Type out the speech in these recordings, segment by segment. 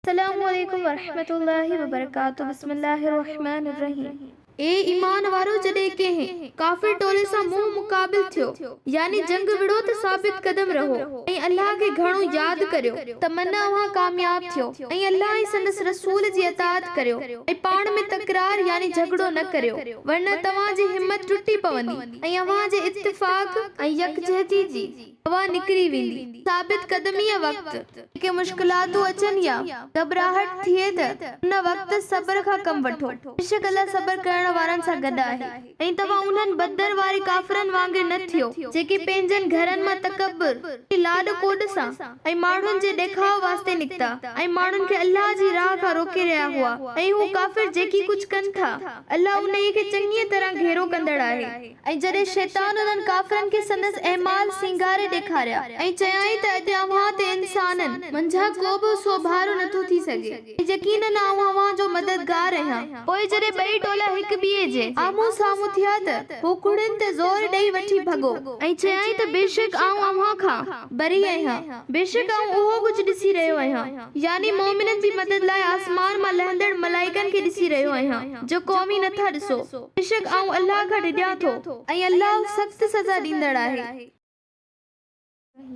السلام عليڪم ورحمة الله وبرڪاته بسم الله الرحمن الرحيم. اي ايمان وارؤ جڏهن ڪنهن ڪافر ٽولي سان منهن مقابل ٿيو يعني جنگ وڙهو ته ثابت قدم رهو ۽ الله کي گهڻو ياد ڪريو ته من اوهان ڪامياب ٿيو ۽ الله ۽ سندس رسول جي اطاعت ڪريو ۽ پاڻ ۾ تڪرار يعني جهڳڙو نه ڪريو ورنه توهان جي همت ٽٽي پوندي ۽ اوهان جي اتفاق ۽ يڪجهتي جي هوا نڪري ويندي. ثابت قدميء وقت جيڪي مشڪلاتون اچن يا گهٻراهٽ ٿئي ته ان وقت صبر کان ڪم وٺو. بيشڪ الله صبر ڪرڻ وارن سان گڏ آهي. ۽ توهان انهن بدر واري ڪافرن وانگر نه ٿيو، جيڪي پنهنجن گهرن مان تڪبر ۽ لاڏ ڪوڏ سان ۽ ماڻهن جي ڏيکاء واسطي نڪتا ۽ ماڻهن کي الله جي راهه کان روڪي رهيا هئا ۽ هو ڪافر جيڪي ڪجهه ڪن ٿا، الله انهيء کي چڱيء طرح گهيرو ڪندڙ آهي. ۽ جڏهن شيطان انهن ڪافرن کي سندس اعمال سينگاري ڏيکاريا ۽ چيائين ته اڄ اوهان تي انسانن منجهان ڪو به سوڀارو نٿو ٿي سگهي ۽ يقيناً آئون اوهان جو مددگار آهيان. پوء جڏهن ٻئي ٽولا هڪ ٻئي جي آمهون سامهون ٿيا ته هو ڪڙين تي زور ڏئي وٺي ڀڳو ۽ چيائين ته بيشڪ آئون اوهان کان بري آهيان، بيشڪ آئون اهو ڪجهه ڏسي رهيو آهيان، يعني مؤمنن جي مدد لاء آسمان مان لهندڙ ملائڪن کي ڏسي رهيو آهيان، جيڪو اوهين نٿا ڏسو. بيشڪ آئون الله کان ڊڄان ٿو ۽ الله سخت سزا ڏيندڙ آهي.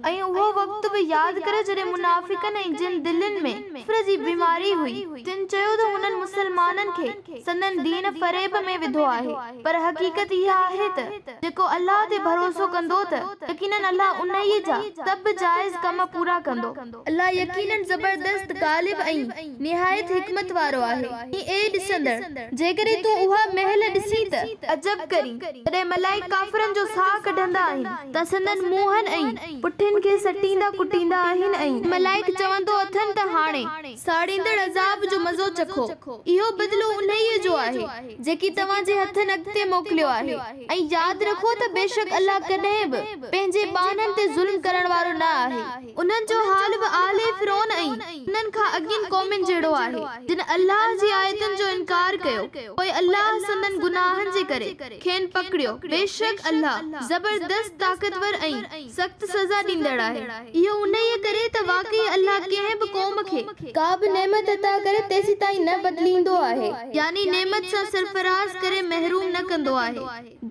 ۽ اهو وقت به ياد ڪريو جڏهن منافقن ۽ جن دلين ۾ ڪفر جي بيماري هئي تن چيو ته هنن مسلمانن کي سندن دين فريب ۾ وڌو آهي پر حقيقت اها آهي ته جيڪو الله تي ڀروسو ڪندو ته يقيناً الله انهيء جا سڀ جائز ڪم پورا ڪندو. الله يقيناً زبردست، غالب ۽ نهايت حڪمت وارو آهي. ۽ اي ڏسندڙ! جيڪڏهن تون اها مهل ڏسين ته عجب ڪرين، جڏهن ملائڪ ڪافرن جو ساهه ڪڍندا آهن ته سندن منهن ۽ پٺين کي سٽيندا ڪٽيندا آهن ۽. ملائڪ چوندو اٿن ته هاڻي، ساڙيندڙ عذاب جو مزو چکو، اهو بدلو انهيء جو آهي، جيڪي توهان جي هٿن اڳتي موڪليو آهي، ۽ ياد رکو ته بيشڪ الله ڪڏهن به پنهنجي ٻانهن تي ظلم ڪرڻ وارو نه آهي. انهن جو حال به آل فرعون ۽ انهن کان اڳين قومن جهڙو آهي، جن الله جي آيتن جو انڪار ڪيو، پوء الله سندن گناهن جي ڪري کين پڪڙيو، بيشڪ الله زبردست طاقتور ۽ سخت سزا ڏيندڙ آهي. اهو انهيء ڪري ته واقعي الله ڪنهن به قوم کي ڪا به نعمت عطا ڪري تيسيتائين نه بدليندو آهي، يعني نعمت سان سرفراز ڪري محروم نه ڪندو آهي.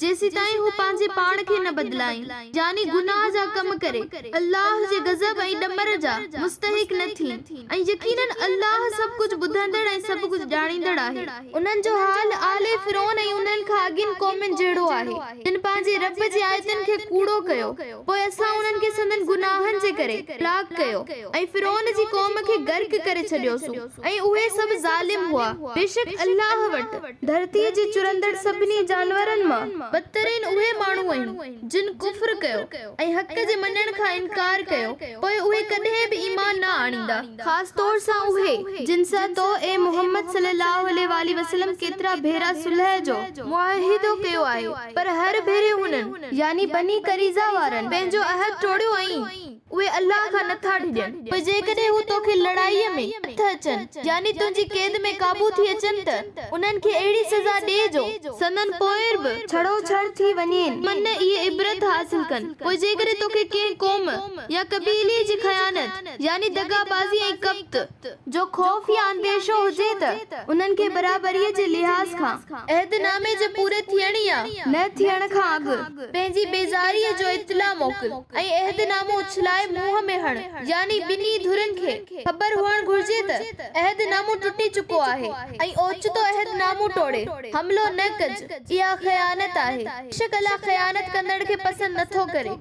جيسيتائين هو پنهنجي پاڻ کي نه بدلائين، يعني گناهه جا ڪم ڪري، الله جي غضب ۽ ڏمر جا مستحق نه ٿين، ۽ يقيناً الله سڀ ڪجهه ٻڌندڙ ۽ سڀ ڪجهه ڄاڻيندڙ آهي. انهن جو حال آل فرعون ۽ انهن کان اڳين قومن جهڙو آهي، جن پنهنجي رب جي آيتن کي ڪوڙو ڪيو، پوء اسان انهن کي سندن گناهن جي ڪري هلاڪ ڪيو، ۽ فرعون جي قوم کي غرق ڪري ڇڏيوسون، ۽ اهي سڀ ظالم هئا. بيشڪ الله وٽ، ڌرتيء جي چرندڙ سڀني جانورن مان، بدترين اهي ماڻهو آهن، جن ڪفر ڪيو ۽ حق جي مڃڻ کان انڪار ڪيو، پوء اهي ڪڏهن به ايمان نه آڻيندا. خاص طور سان اهي، جن سان تو، اي محمد صلّي اللّٰه عليه واٰله وسلّم، ڪيترا ڀيرا صلح جو معاهدو ڪيو آهي، پر هر ڀيري هنن، يعني بني قريظه وارن، پنهنجو عهد ٽوڙيو ۽. اهي الله کان نه ٿا ڊڄن. پوء جيڪڏهن هو توکي لڙائيء ۾ هٿ اچن، يعني تنهنجي قيد ۾ قابو ٿي اچن ته انهن کي اهڙي سزا ڏي جو سندن پوئر به ڇڙوڇڙ ٿي وڃين، من اهي عبرت حاصل ڪن. پوء جيڪڏهن توکي ڪنهن قوم يا قبيلي جي خيانت، يعني دغابازي ۽ ڪپت، جو خوف يا انديشو هجي ته انهن کي برابريء جي لحاظ کان عهد نامي جي پوري ٿيڻ يا نه ٿيڻ کان اڳ پنهنجي بيزاريء جو اطلاع موڪل ۽ عهد نامو اڇلائي منهن ۾ هڻ يعني ٻنهي ڌرين کي خبر هئڻ گهرجي ته عهد نامو ٽٽي چڪو آهي ۽ اوچتو عهد نامو ٽوڙي حملو نه ڪج اها خيانت آهي بيشڪ الله خيانت ڪندڙ کي پسند نٿو ڪري.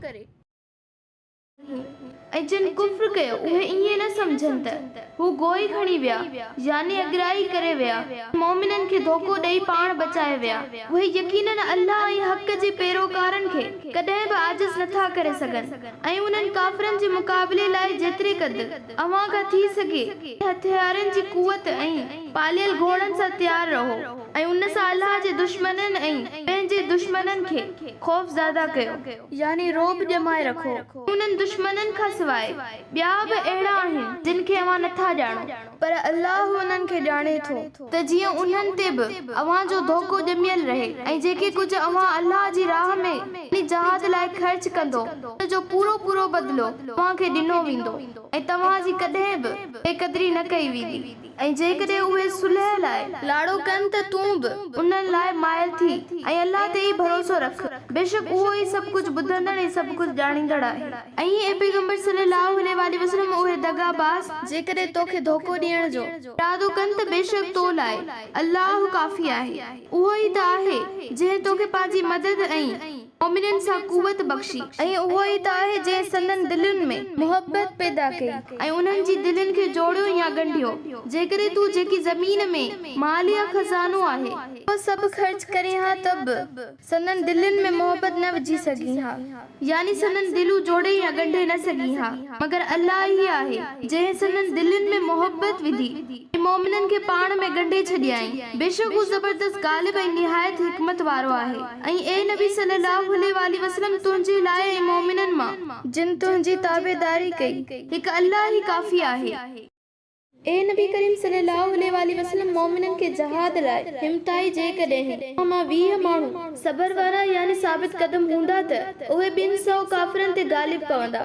۽ جن ڪفر ڪيو اهي ائين نه سمجهن ته هو گوئي کڻي ويا، يعني اڳرائي ڪري ويا، ۽ مؤمنن کي ڌوڪو ڏئي پاڻ بچائي ويا، اهي يقيناً الله ۽ حق جي پيروڪارن کي ڪڏهن به عاجز نٿا ڪري سگهن ۽ انهن ڪافرن جي مقابلي لاء جيتري قدر اوهان کان ٿي سگهي هٿيارن جي قوت ۽ پاليل گهوڙن سان تيار رهو. ۽ ان سان الله جي دشمنن ۽ پنهنجي دشمنن کي خوفزده ڪيو. يعني رعب ڄمائي رکو. انهن دشمنن کان سواء ٻيا به اهڙا آهن جن کي اوهان نٿا ڄاڻو. پر الله انهن کي ڄاڻي ٿو. ته جيئن انهن تي به اوهان جو ڌوڪو ڄميل رهي ۽ جيڪي ڪجهه اوهان الله جي راهه ۾ يعني جهاد لاء خرچ ڪندو ان جو پورو پورو بدلو اوهان کي ڏنو ويندو ۽ توهان جي ڪڏهن به بي قدري نه ڪئي ويندي. ۽ جيڪڏهن اهي صلح لاء لاڙو ڪن ته تون به انهن لاء مائل ٿي ۽ الله تي ئي ڀروسو رک، بيشڪ اهو ئي سڀ ڪجهه ٻڌندڙ ۽ سڀ ڪجهه ڄاڻيندڙ آهي. ۽ اي پيغمبر صلّي اللّٰه عليه واٰله وسلّم اهي دغا باز جيڪڏهن توکي ڌوڪو ڏيڻ جو ارادو ڪن ته بيشڪ تو لاء الله ڪافي آهي، اهو ئي ته آهي جنهن توکي پنهنجي مدد ۽. مؤمنن سان قوت بخشي. ۽ اهو ئي ته آهي جنهن سندن دلين ۾. محبت پيدا ڪئي ۽ انهن جي دلين کي جوڙيو يا ڳنڍيو. جيڪڏهن تون جيڪي زمين ۾، مال يا خزانو، آهي. اهو سڀ خرچ ڪرين ها ته به سندن دلين ۾ محبت نه وجهي سگهين ها. يعني سندن دلون جوڙي يا ڳنڍي نه سگهين ها. مگر الله ئي آهي جنهن سندن دلين ۾ محبت وڌي. ۽ مؤمنن کي پاڻ ۾ ڳنڍي ڇڏيائين، بيشڪ هو زبردست غالب ۽ نهايت حڪمت وارو آهي. ۽ اي نبي صلّي اللّٰه عليه واٰله وسلّم تنهنجي لاء ۽ مؤمنن مان. جن تنهنجي تابعداري ڪئي. هڪ الله ئي ڪافي آهي. اي نبي ڪريم صلّي اللّٰه عليه واٰله وسلّم مؤمنن کي جهاد لاء همٿائي جيڪڏهن اوهان مان 20 ماڻهو صبر وارا يعني ثابت قدم هوندا ته اهي ٻن سئو ڪافرن تي غالب پوندا.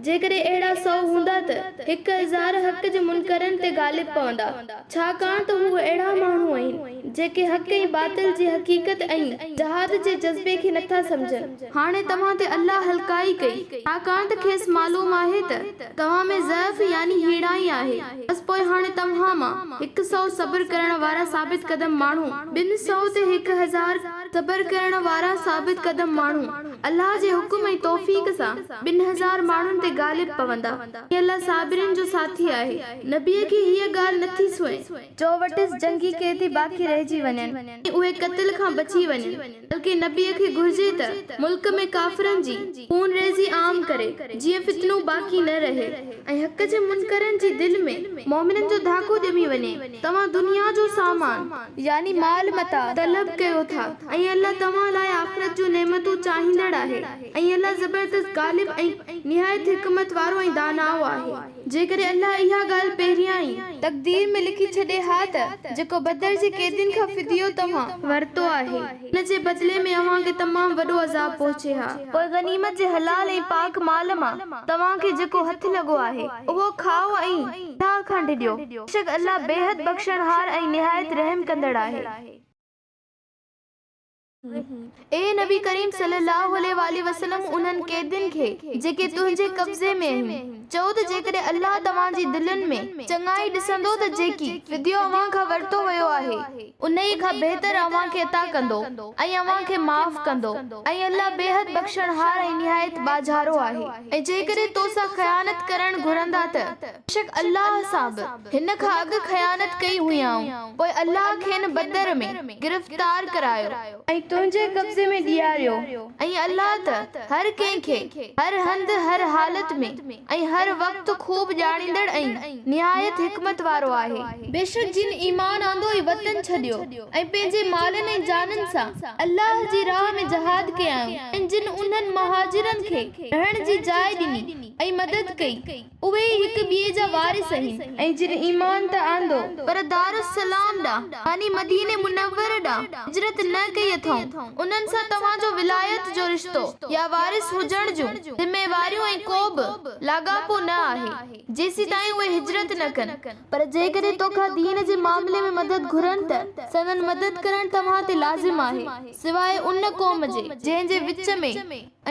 جيڪڏهن اهڙا سئو هوندا ته 1000 حق جي منڪرن تي غالب پوندا، ڇاڪاڻ ته هو اهڙا ماڻهو آهن، جيڪي حق ۽ باطل جي حقيقت ۽ جهاد جي جذبي کي نٿا سمجهن. هاڻي توهان تي الله هلڪائي ڪئي، ڇاڪاڻ ته کيس معلوم آهي ته توهان ۾ ضعف يعني هيڻائي آهي، بس پوء هاڻي توهان مان هڪ سئو صبر ڪرڻ وارا ثابت قدم ماڻهو، ٻن سئو تي 1000 صبر ڪرڻ وارا ثابت قدم ماڻهو، الله جي حڪم ۽ توفيق سان 2000 ماڻهن تي غالب پوندا ۽ الله صابرين جو ساٿي آهي. نبيء کي هيء ڳالهه نٿي سونهين. جو وٽس جنگي قيدي باقي رهجي وڃن ۽ اهي قتل کان بچي وڃن، بلڪه نبيء کي گهرجي ته ملڪ ۾ ڪافرن جي خونريزي عام ڪري، جيئن فتنو باقي نه رهي ۽ حق جي منڪرن جي دل ۾ مؤمنن جو ڌاڪو ڄمي وڃي. توهان دنيا جو سامان. يعني مال متاع، طلب ڪيو ٿا ۽ الله توهان لاء آخرت جون نعمتون چاهيندڙ آهي ۽ الله زبردست غالب ۽ نهايت حڪمت وارو ۽ داناء آهي. جيڪڏهن الله اها ڳالهه پهريائين. تقدير ۾ لکي ڇڏي ها ته جيڪو بدر جي قيدين کان فديو توهان. ورتو آهي، ان جي بدلي ۾ اوهان کي تمام وڏو عذاب پهچي ها. پوء غنيمت جي حلال ۽ پاڪ مال مان توهان کي جيڪو هٿ لڳو آهي، اهو کائو ۽. الله کان ڊڄو. بيشڪ الله بيحد بخشڻهار ۽ نهايت رحم ڪندڙ آهي. اي نبي ڪريم صلّي اللّٰه عليه واٰله وسلّم انهن قيدين کي جيڪي تنهنجي قبضي ۾ آهن، چئو ته جيڪڏهن الله توهان جي دلين ۾ چڱائي ڏسندو ته جيڪي فديو اوهان کان ورتو ويو آهي انهيء کان بهتر اوهان کي عطا ڪندو ۽ اوهان کي معاف ڪندو ۽ الله بيحد بخشڻهار ۽ نهايت ٻاجهارو آهي. ۽ جيڪڏهن تو سان خيانت ڪرڻ گهرندا ته. بيشڪ الله سان به هن کان اڳ خيانت ڪئي هيائون، پوء الله کين بدر ۾، گرفتار ڪرايو. ۽ تنهنجي قبضي ۾ ڏياريو، ۽ الله ته هر ڪنهن کي، هر هنڌ، هر حالت ۾، ۽ هر وقت خوب ڄاڻيندڙ ۽ نهايت حڪمت وارو آهي. بيشڪ جن ايمان آندو ۽ وطن ڇڏيو ۽ پنهنجي مالن ۽ جانن سان الله جي راهه ۾ جهاد ڪيائون ۽ جن انهن مهاجرن کي رهڻ جي جاء ڏني ۽ مدد ڪئي، اهي ئي هڪ ٻئي جا وارث آهن. ۽ جن ايمان ته آندو، پر دارالسلام ڏانهن، يعني مديني منور ڏانهن، هجرت نه ڪئي اٿئون، انهن سان توهان جو ولايت جو رشتو يا وارث هجڻ جون ذميواريون ۽ ڪو به لاڳاپو نه آهي، جيسيتائين اهي هجرت نه ڪن. پر جيڪڏهن توکان دين جي معاملي ۾ مدد گهرن ته سندن مدد ڪرڻ توهان تي لازم آهي، سواء ان قوم جي، جنهن جي وچ ۾.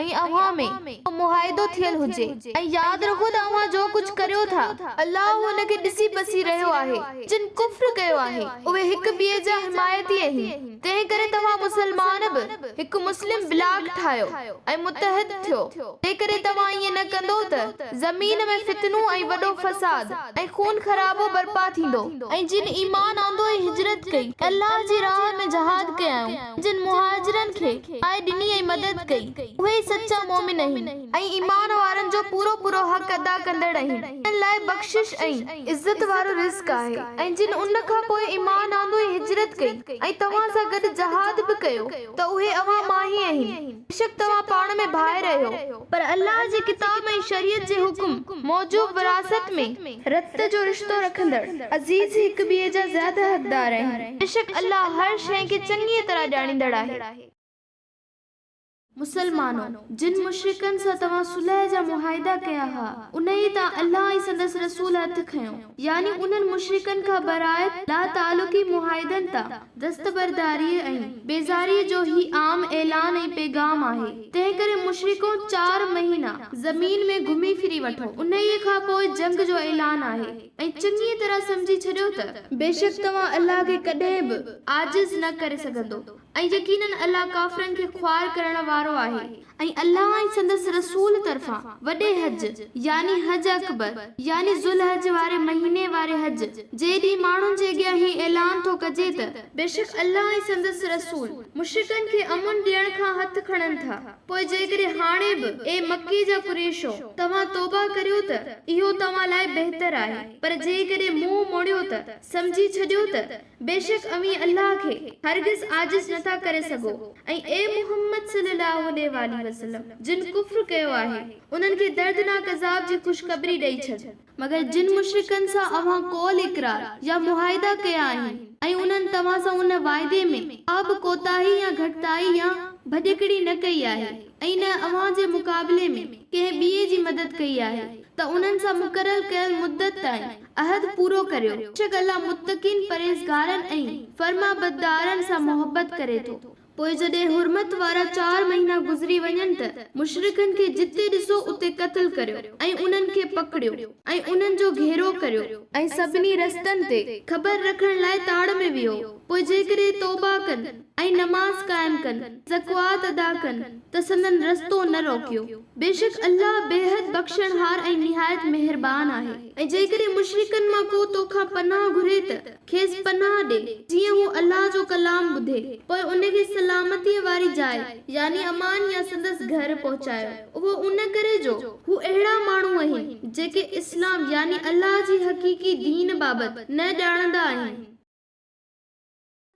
۽ اوهان ۾ ڪو معاهدو ٿيل هجي ۽ ياد رکو ته اوهان جو ڪجهه ڪريو ٿا الله ان کي ڏسي پسي رهيو آهي. جن ڪفر ڪيو آهي اهي هڪ ٻئي جا حمايتي آهن تنهن ڪري توهان مسلمان. مسلمان به هڪ مسلم بلاڪ ٺاهيو ۽ متحد ٿيو. جيڪڏهن توهان ائين نه ڪندو ته زمين ۾ فتنو ۽ وڏو فساد ۽ خون خرابو برپا ٿيندو. ۽ جن ايمان آندو ۽ هجرت ڪئي ۽ الله جي راهه ۾ جهاد ڪيائون ۽ جن مهاجرن کي جاء ڏني ۽ مدد ڪئي، اهي ئي سچا مؤمن آهن. ۽ ايمان وارن جو پورو پورو حق ادا ڪندڙ آهن، انهن لاء بخشش ۽. عزت وارو رزق آهي. ۽ جن ان کان پوء ايمان آندو ۽ هجرت ڪئي ۽ توهان سان گڏ جهاد به ڪيو ته اهي اوهان مان ئي آهن. بيشڪ توهان پاڻ ۾ ڀائر آهيو. پر الله جي ڪتاب ۽ شريعت جي حڪم موجب وراثت ۾. رت جو رشتو رکندڙ عزيز هڪ ٻئي جا زياده حقدار آهن. بيشڪ الله هر شيء کي چڱيء طرح ڄاڻيندڙ آهي. مسلمانو! جن مشرڪن سان توهان صلح جا معاهدا ڪيا ها، انهيء تان الله ۽ سندس رسول هٿ کنيو، يعني انهن مشرڪن کان برائت لاتعلقي معاهدن تان دستبرداريء ۽ بيزاريء جو هي عام اعلان ۽ پيغام آهي، تنهنڪري مشرڪو چار مهينا زمين ۾ گهمي ڦري وٺو، انهيء کان پوء جنگ جو اعلان آهي ۽ چڱيء طرح سمجهي ڇڏيو ته. بيشڪ توهان الله کي ڪڏهن به عاجز نه ڪري سگهندو ۽ يقيناً الله ڪافرن کي خوار ڪرڻ وارو آهي. ۽ الله ۽ سندس رسول طرفان وڏي حج، يعني حج اڪبر، يعني ذوالحج واري مهيني واري حج، جي ڏينهن ماڻهن جي اڳيان هي اعلان ٿو ڪجي ته، بيشڪ الله ۽ سندس رسول مشرڪن کي امن ڏيڻ کان هٿ کڻن ٿا، پوء جيڪڏهن هاڻي به، اي مڪي جا قريشو! توهان توبه ڪريو ته اهو توهان لاء بهتر آهي، پر جيڪڏهن منهن موڙيو ته، سمجهي ڇڏيو ته، بيشڪ اوهين الله کي هرگز عاجز نه ٿا ڪري سگهو ۽ اي محمد صلي الله عليه واٰله وسلم جن ڪفر ڪيو آهي انهن کي دردناڪ عذاب جي خوشخبري ڏئي ڇڏ. مگر جن مشرڪن سان اوهان قول اقرار يا معاهدا ڪيا آهن ۽ انهن توهان سان ان واعدي ۾ ڪا به ڪوتاهي يا گهٽتائي يا ڀڄڪڙي نه ڪئي آهي ۽ نه اوهان جي مقابلي ۾ ڪنهن ٻئي جي مدد ڪئي آهي ته انهن سان مقرر ڪيل مدت تائين عهد پورو ڪريو. بيشڪ الله متقين، پرهيزگارن ۽ فرمانبردارن سان محبت ڪري ٿو. پوء جڏهن حرمت وارا چار مهينا گذري وڃن ته مشرڪن کي جتي ڏسو اتي قتل ڪريو ۽ انهن کي پڪڙيو ۽ انهن جو گهيرو ڪريو. ۽ سڀني رستن تي خبر رکڻ لاء تاڙ ۾ ويهو، پوء جيڪڏهن توبه ڪن ۽ نماز قائم ڪن، زڪوات ادا ڪن ته سندن رستو نه روڪيو. بيشڪ الله بيحد بخشڻهار ۽ نهايت مهربان آهي. ۽ جيڪڏهن مشرڪن مان ڪو تو کان پناهه گهري ته، کيس پناهه ڏي، جيئن هو الله جو ڪلام ٻڌي، پوء ان کي سلامتيء واري جاء، يعني امان يا سندس گهر، پهچايو، اهو ان ڪري جو، هو اهڙا ماڻهو آهن، جيڪي اسلام، يعني الله جي حقيقي دين، بابت نه ڄاڻندا آهن.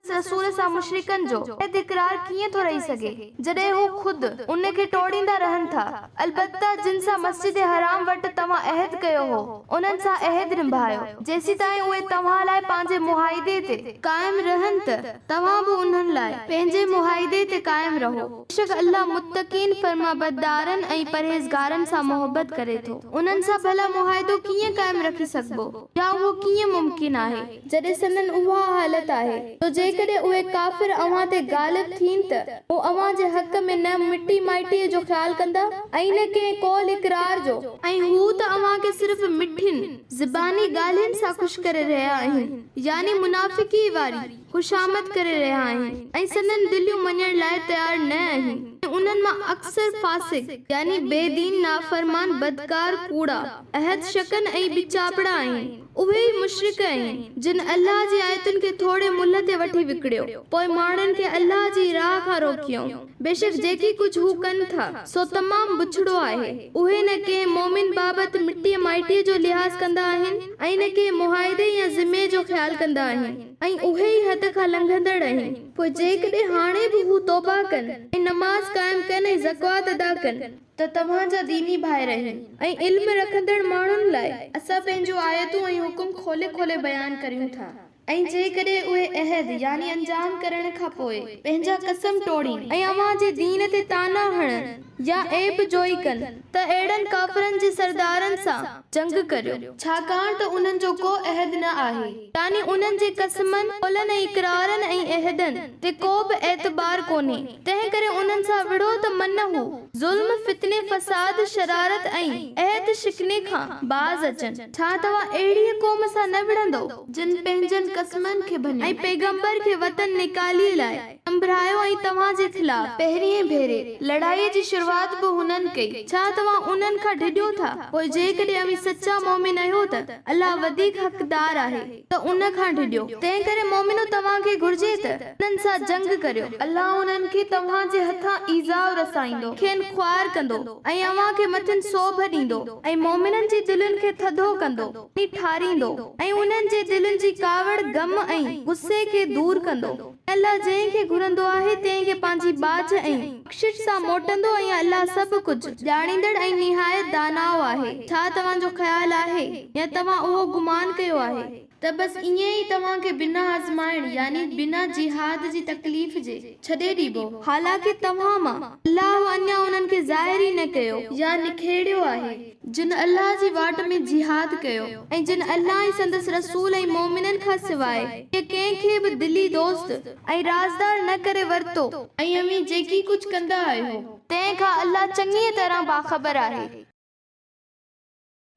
رسول سان مشرڪن جو عهد اقرار ڪيئن ٿو رهي سگهي، جڏهن هو خود ان کي ٽوڙيندا رهن ٿا. البته جن سان مسجد حرام وٽ توهان عهد ڪيو هو، انهن سان عهد نڀايو، جيسيتائين اهي توهان لاء پنهنجي معاهدي تي قائم رهن ته توهان به انهن لاء پنهنجي معاهدي تي قائم رهو. بيشڪ الله متقين، فرمانبردارن ۽ پرهيزگارن سان محبت ڪري ٿو. انهن سان ڀلا معاهدو ڪيئن قائم رکي سگهبو يا اهو ڪيئن ممڪن آهي؟ جڏهن سندن اها حالت آهي، جو جيڪڏهن اهي ڪافر اوهان تي غالب ٿين ته هو اوهان جي حق ۾ نه مٽي مائٽيء جو خيال ڪندا ۽ نه ڪنهن قول اقرار جو، ۽ هو ته اوهان کي صرف مٺين زباني ڳالهين سان خوش ڪري رهيا آهن، يعني منافقيء واري خوشامد ڪري رهيا آهن، ۽ سندن دليون مڃڻ لاء تيار نه آهن، ۽ انهن مان اڪثر فاسق، يعني بي دين، نافرمان، بدڪار، ڪوڙا، عهد شڪن ۽ ٻچاپڙا آهن. اهي ئي مشرڪ آهن، جن الله جي آيتن کي ٿوري ملهه تي وٺي وڪڻيو، پوء ماڻهن کي الله جي راهه کان روڪيائون. بيشڪ جيڪي ڪجهه هو ڪن ٿا، سو تمام بڇڙو آهي. اهي نه ڪنهن مؤمن بابت مٽيء مائٽيء جو لحاظ ڪندا آهن ۽ نه ڪنهن معاهدي يا ذمي جو خيال ڪندا آهن ۽ اهي ئي حد کان لنگهندڙ آهن. پوء جيڪڏهن هاڻي به هو توبه ڪن ۽ نماز قائم ڪن ۽ زڪوات ادا ڪن، ته توهان جا ديني ڀائر آهن ۽ علم رکندڙ ماڻهن لاء اسان پنهنجون آيتون ۽ حڪم کولي کولي بيان ڪريون ٿا ۽ جيڪڏهن اهي عهد، يعني انجام ڪرڻ، کان پوء پنهنجا قسم ٽوڙين ۽ اوهان جي دين تي طعنا هڻن يا عيب جوئي ڪن ته اهڙن ڪافرن جي سردارن سان جنگ ڪريو، ڇاڪاڻ ته انهن جو ڪو عهد نه آهي، يعني انهن جي قسمن، قولن ۽ اقرارن ۽ عهدن تي ڪو به اعتبار ڪونهي. تنهن ڪري انهن سان وڙهو ته من هو ظلم، فتني، فساد، شرارت ۽ عهد شڪني کان باز اچن. ڇا توهان اهڙيء قوم سان نه وڙهندؤ، جن پنهنجن قسمن کي ڀڃيو. ۽ پيغمبر کي وطن نيڪاليء لاء سنڀرايو ۽ توهان جي خلاف، پهرئين ڀيري، لڙائيء جي شروعات به هنن ڪئي. ڇا توهان انهن کان ڊڄو ٿا؟ پوء جيڪڏهن اوهين سچا مؤمن آهيو ته الله وڌيڪ حقدار آهي ته ان کان ڊڄو. تنهنڪري مؤمنو توهان کي گهرجي ته انهن سان جنگ ڪريو. الله انهن کي توهان جي هٿان ايذاء رسائيندو. کين خوار ڪندو ۽ اوهان کي مٿن سوڀ ڏيندو ۽ مؤمنن جي دلين کي ٿڌو ڪندو. ۽ ٺاريندو ۽ انهن جي دلين جي ڪاوڙ، غم ۽ غصي کي دور ڪندو. ۽ الله جنهن کي گهرندو آهي تنهن کي پنهنجي ٻاجهه ۽ بخشش سان موٽندو ۽ الله سڀ ڪجهه ڄاڻيندڙ ۽ نهايت داناء آهي. ڇا توهان جو خيال آهي يا توهان اهو گمان ڪيو آهي ته بس ائين ئي توهان کي بنا آزمائڻ يعني بنا جهاد جي تڪليف جي ڇڏي ڏبو حالانڪه توهان مان الله اڃا انهن کي ظاهر ئي نه ڪيو يا نکيڙيو آهي جن الله جي واٽ ۾ جهاد ڪيو ۽ جن الله ۽ سندس رسول ۽ مؤمنن کان سواء ٻئي ڪنهن کي به دلي دوست ۽ رازدار نه ڪري ورتو. ۽ اوهين جيڪي ڪجهه ڪندا آهيو، تنهن کان الله چڱيء طرح باخبر آهي.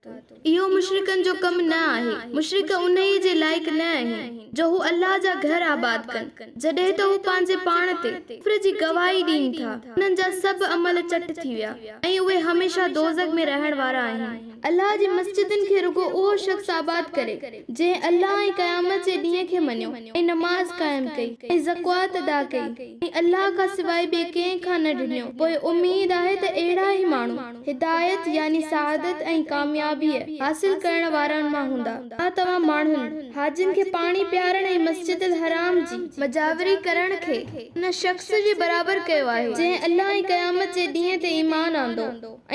اهو مشرڪن جو ڪم نه آهي، مشرڪ انهيء جي لائق نه آهن، جو هو الله جا گهر آباد ڪن، جڏهن ته هو پنهنجي پاڻ تي ڪفر جي گواهي ڏين ٿا، انهن جا سڀ عمل چٽ ٿي ويا. ۽ اهي هميشه دوزخ ۾ رهڻ وارا آهن. الله جي مسجدن کي رڳو اهو شخص آباد ڪري، جنهن الله ۽ قيامت جي ڏينهن کي مڃيو ۽ نماز قائم ڪئي ۽ زڪوات ادا ڪئي ۽ الله کان سواء ٻئي ڪنهن کان نه ڊڄيو، پوء اميد آهي ته اهڙا ئي ماڻهو هدايت يعني سعادت ۽ ڪاميابيء حاصل ڪرڻ وارن مان هوندا. ڇا توهان ماڻهن، حاجين کي پاڻي پيارڻ ۽ مسجد الحرام جي مجاوري ڪرڻ کي، ان شخص جي برابر ڪيو آهي، جنهن الله ۽ قيامت جي ڏينهن تي ايمان آندو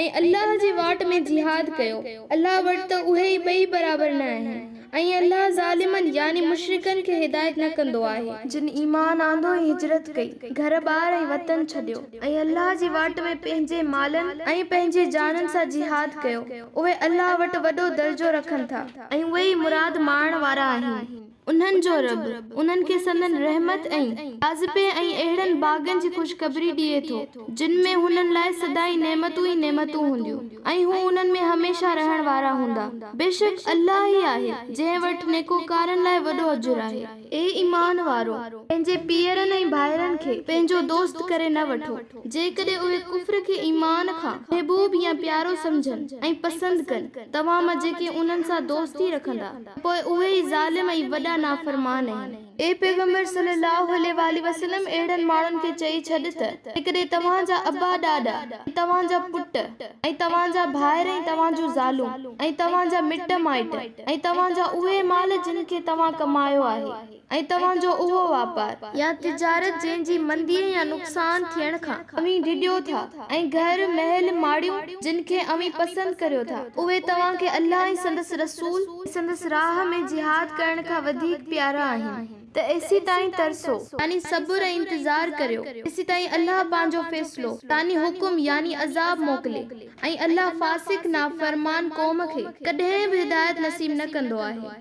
۽ الله جي واٽ ۾ جهاد ڪيو، الله وٽ ته اهي ئي ٻئي برابر نه آهن ۽ الله ظالمن، يعني مشرڪن، کي هدايت نه ڪندو آهي. جن ايمان آندو ۽ هجرت ڪئي، گهر ٻار ۽ وطن ڇڏيو ۽ الله جي واٽ ۾ پنهنجي مالن ۽ پنهنجي جانن سان جهاد ڪيو، اهي الله وٽ وڏو درجو رکن ٿا ۽ اهي ئي مراد ماڻڻ وارا آهن. انهن جو رب انهن کي سندن رحمت ۽ جاذبي ۽ اهڙن باغن جي خوشخبري ڏئي ٿو، جن ۾ هنن لاء سدائين نعمتون ئي نعمتون هونديون ۽ هو انهن ۾ هميشه رهڻ وارا هوندا. بيشڪ الله ئي آهي، جنهن وٽ نيڪوڪارن لاء وڏو اجر آهي. اي ايمان وارؤ! پنهنجي پيئرن ۽ ڀائرن کي پنهنجو دوست ڪري نه وٺو، جيڪڏهن اهي ڪفر کي ايمان کان محبوب يا پيارو سمجهن ۽ پسند ڪن، توهان مان جيڪي انهن سان دوستي رکندا، پوء اهي ئي ظالم ۽ وڏا نافرمان آهن. اي پيغمبر صلّي اللّٰه عليه واٰله وسلّم! اهڙن ماڻهن کي چئي ڇڏ ته، جيڪڏهن توهان جا ابا ڏاڏا ۽ توهان جا پٽ ۽ توهان جا ڀائر ۽ توهان جون زالون ۽ توهان جا مٽ مائٽ ۽ توهان جا اهي مال جن کي توهان ڪمايو آهي، ۽ توهان جو اهو واپار. يا تجارت جنهن جي منديء يا نقصان ٿيڻ کان. اوهين ڊڄو ٿا، ۽ گهر، محل، ماڙيون، جن کي اوهين پسند ڪريو ٿا، اهي توهان کي الله ۽ سندس رسول. ۽ سندس راهه ۾ جهاد ڪرڻ کان وڌيڪ پيارا آهن، ته ايسيتائين ترسو. يعني صبر ۽ انتظار ڪريو، جيسيتائين الله پنهنجو فيصلو، يعني حڪم يعني عذاب، موڪلي، ۽ الله فاسق، نافرمان، قوم کي ڪڏهن به هدايت نصيب نه ڪندو آهي.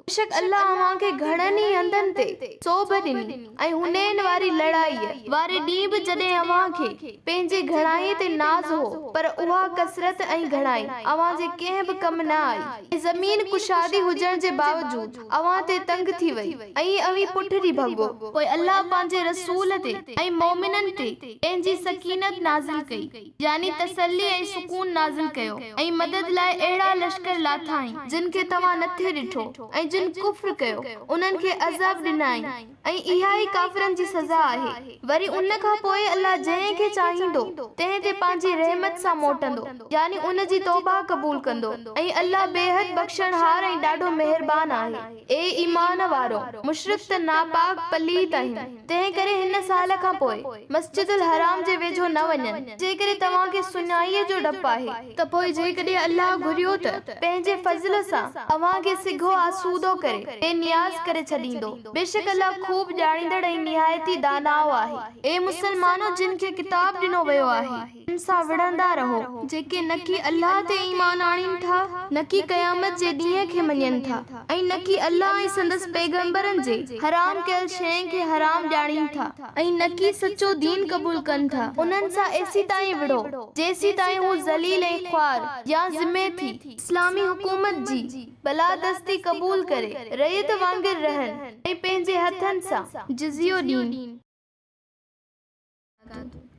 بيشڪ الله اوهان کي گهڻن ئي هنڌن تي سوڀ ڏني ۽ حنين واري لڙائيء واري ڏينهن به جڏهن اوهان کي پنهنجي گهڻائيء تي ناز هو پر اها ڪثرت ۽ گهڻائي اوهان جي ڪنهن به ڪم نه آئي ۽ زمين ڪشادي هجڻ جي باوجود اوهان تي تنگ ٿي وئي ۽ اوهين پٺ ڏي ڀڳو. پوء الله پنهنجي رسول تي ۽ مؤمنن تي پنهنجي سڪينت نازل ڪئي. يعني تسلي ۽ سڪون نازل ڪيو ۽ مدد لاء اهڙا لشڪر لاٿائين جن کي توهان نٿي ڏٺو ۽ جن ڪفر ڪيو انهن کي عذاب ڏنائين ۽ اها ئي ڪافرن جي سزا آهي. وري ان کان پوء الله جنهن کي چاهيندو تنهن تي پنهنجي رحمت سان موٽندو يعني ان جي توبه قبول ڪندو ۽ الله بيحد بخشڻهار ۽ ڏاڍو مهربان آهي. اي ايمان وارؤ! مشرڪ ته ناپاڪ پليت آهن. تنهن ڪري هن سال کان پوء مسجد الحرام جي ويجهو نه وڃن، جيڪڏهن توهان کي سڃائيء جو ڊپ آهي، ته پوء جيڪڏهن الله گهريو ته پنهنجي فضل سان اوهان کي سگهو آسودو. آسودو ڪري، بي نياز ڪري ڇڏيندو. بيشڪ الله خوب ڄاڻيندڙ ۽ نهايت ئي داناء آهي. اي مسلمانو! جن کي ڪتاب ڏنو ويو آهي، تن سان وڙهندا رهو، جيڪي نڪي الله تي ايمان آڻين ٿا، نڪي قيامت جي ڏينهن کي مڃين ٿا ۽ نڪي الله ۽ سندس پيغمبرن جي حرام ڪيل شين کي حرام ڄاڻين ٿا ۽ نڪي سچو دين قبول ڪن ٿا، انهن سان ايسيتائين وڙهو، جيسيتائين هو ذليل ۽ خوار يا ذمي ٿي، اسلامي حڪومت جي بالادستي قبول ڪري، رعيت وانگر رهن ۽ پنهنجي هٿن سان جزيو ڏين.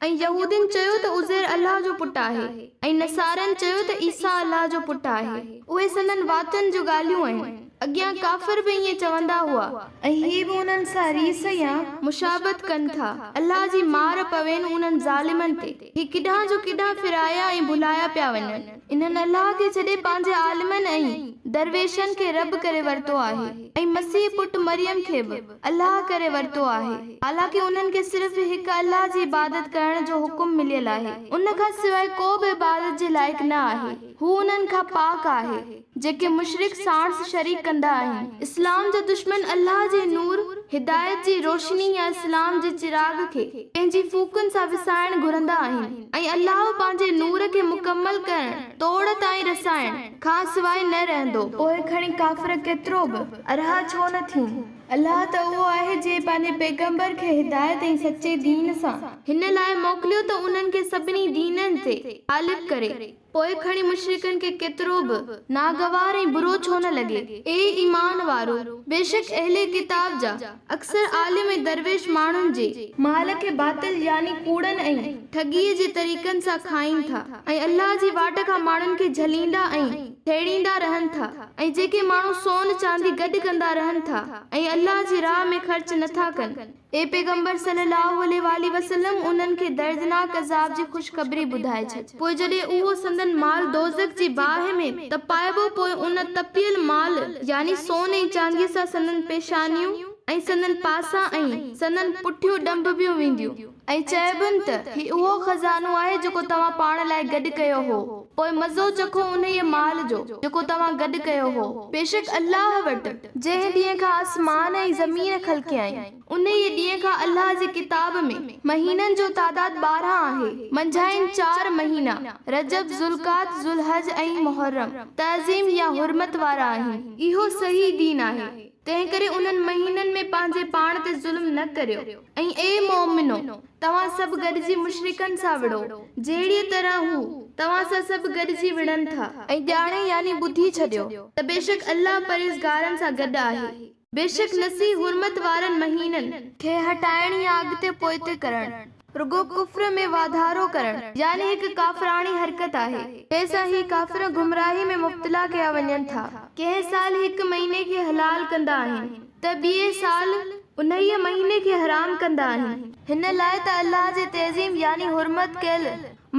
۽ يهودين چيو ته عزير الله جو پٽ آهي ۽ نصارن چيو ته عيسيٰ الله جو پٽ آهي. اهي سندن واتن جون ڳالهيون آهن. اڳيان ڪافر به ائين چوندا هئا. ۽ هي به انهن سان ريس يا مشابهت ڪن ٿا. الله جي مار پوين انهن ظالمن تي. هي ڪيڏانهن جو ڪيڏانهن ڦرايا ۽ ڀلايا پيا وڃن. انهن الله کي ڇڏي پنهنجي عالمن ۽ درويشن کي رب ڪري ورتو آهي ۽ مسيح پٽ مريم کي به. الله ڪري ورتو آهي، حالانڪه انهن کي صرف هڪ الله جي عبادت ڪرڻ جو حڪم مليل آهي، ان کان سواء ڪو به عبادت جي لائق نه آهي، هو انهن کان پاڪ آهي، جيڪي مشرڪ ساڻس شريڪ ڪندا آهن. اسلام جا دشمن الله جي نور، هدايت جي روشني يا اسلام جي چراغ کي پنهنجي ڦوڪن سان وسائڻ گهرندا آهن ۽ الله پنهنجي نور کي مڪمل ڪرڻ توڙ تائين رسائڻ کان سواء نه رهندو. پوء کڻي ڪافر ڪيترو به ارها ڇو نه ٿين. الله ته اهو آهي جنهن پنهنجي پيغمبر کي هدايت ۽ سچي دين سان هن لاء موڪليو ته انهن کي سڀني دينن تي غالب ڪري، پوء کڻي مشرڪن کي ڪيترو به ناگوار ۽ برو ڇو نه لڳي. اي ايمان وارو! بيشڪ اهل ڪتاب جا اڪثر عالم ۽ درويش ماڻهن جي مال کي باطل يعني ڪوڙن ۽ ٺڳيء جي طريقن سان کائين ٿا ۽ الله جي واٽ کان ماڻهن کي جهليندا ۽ ٿيڙيندا رهن ٿا. ۽ جيڪي ماڻهو سون چاندي گڏ ڪندا رهن ٿا ۽ الله جي راهه ۾ خرچ نه ٿا ڪن، اي پيغمبر صلّي اللّٰه عليه واٰله وسلّم انهن کي دردناڪ عذاب جي خوشخبري ٻڌائي ڇڏ. پوء جڏهن اهو سندن مال دوزخ جي باهه ۾ تپائبو پوء ان تپيل مال، يعني سون ۽ چانديء، سان سندن پيشانيون ۽ سندن پاسا ۽ سندن پٺيون ڏنڀبيون وينديون. ۽ چئبن ته، هي اهو خزانو آهي جيڪو توهان پاڻ لاء گڏ ڪيو هو، پوء مزو چکو انهيء مال جو، جيڪو توهان گڏ ڪيو هو، بيشڪ الله وٽ، جنهن ڏينهن کان آسمان ۽ زمين خلقيائين، انهيء ڏينهن کان الله جي ڪتاب ۾، مهينن جو تعداد 12 آهي، منجهائن چار مهينا، رجب، ذوالقعد، ذوالحج ۽ محرم، تعظيم يا حرمت وارا آهن. اهو صحيح دين آهي، تنهنڪري انهن مهينن ۾ پنهنجي پاڻ تي ظلم نه ڪريو. ۽ اي مؤمنو! توهان سڀ گڏجي مشرڪن سان وڙهو، جهڙيء طرح هو، توهان سان سڀ گڏجي وڙهن ٿا. ۽ ڄاڻي يعني ٻڌي ڇڏيو، ته بيشڪ الله پرهيزگارن سان گڏ آهي. بيشڪ نسي حرمت وارن مهينن. کي هٽائڻ يا اڳتي پوئتي ڪرڻ، رڳو ڪفر ۾ واڌارو ڪرڻ، يعني هڪ ڪافراڻي حرڪت آهي، جنهن سان هي ڪافر گمراهي ۾ مبتلا ڪيا وڃن ٿا. ڪنهن سال هڪ مهيني کي حلال ڪندا آهن، ته ٻئي سال انهيء مهيني کي حرام ڪندا آهن، هن لاء ته الله جي تعظيم يعني حرمت ڪيل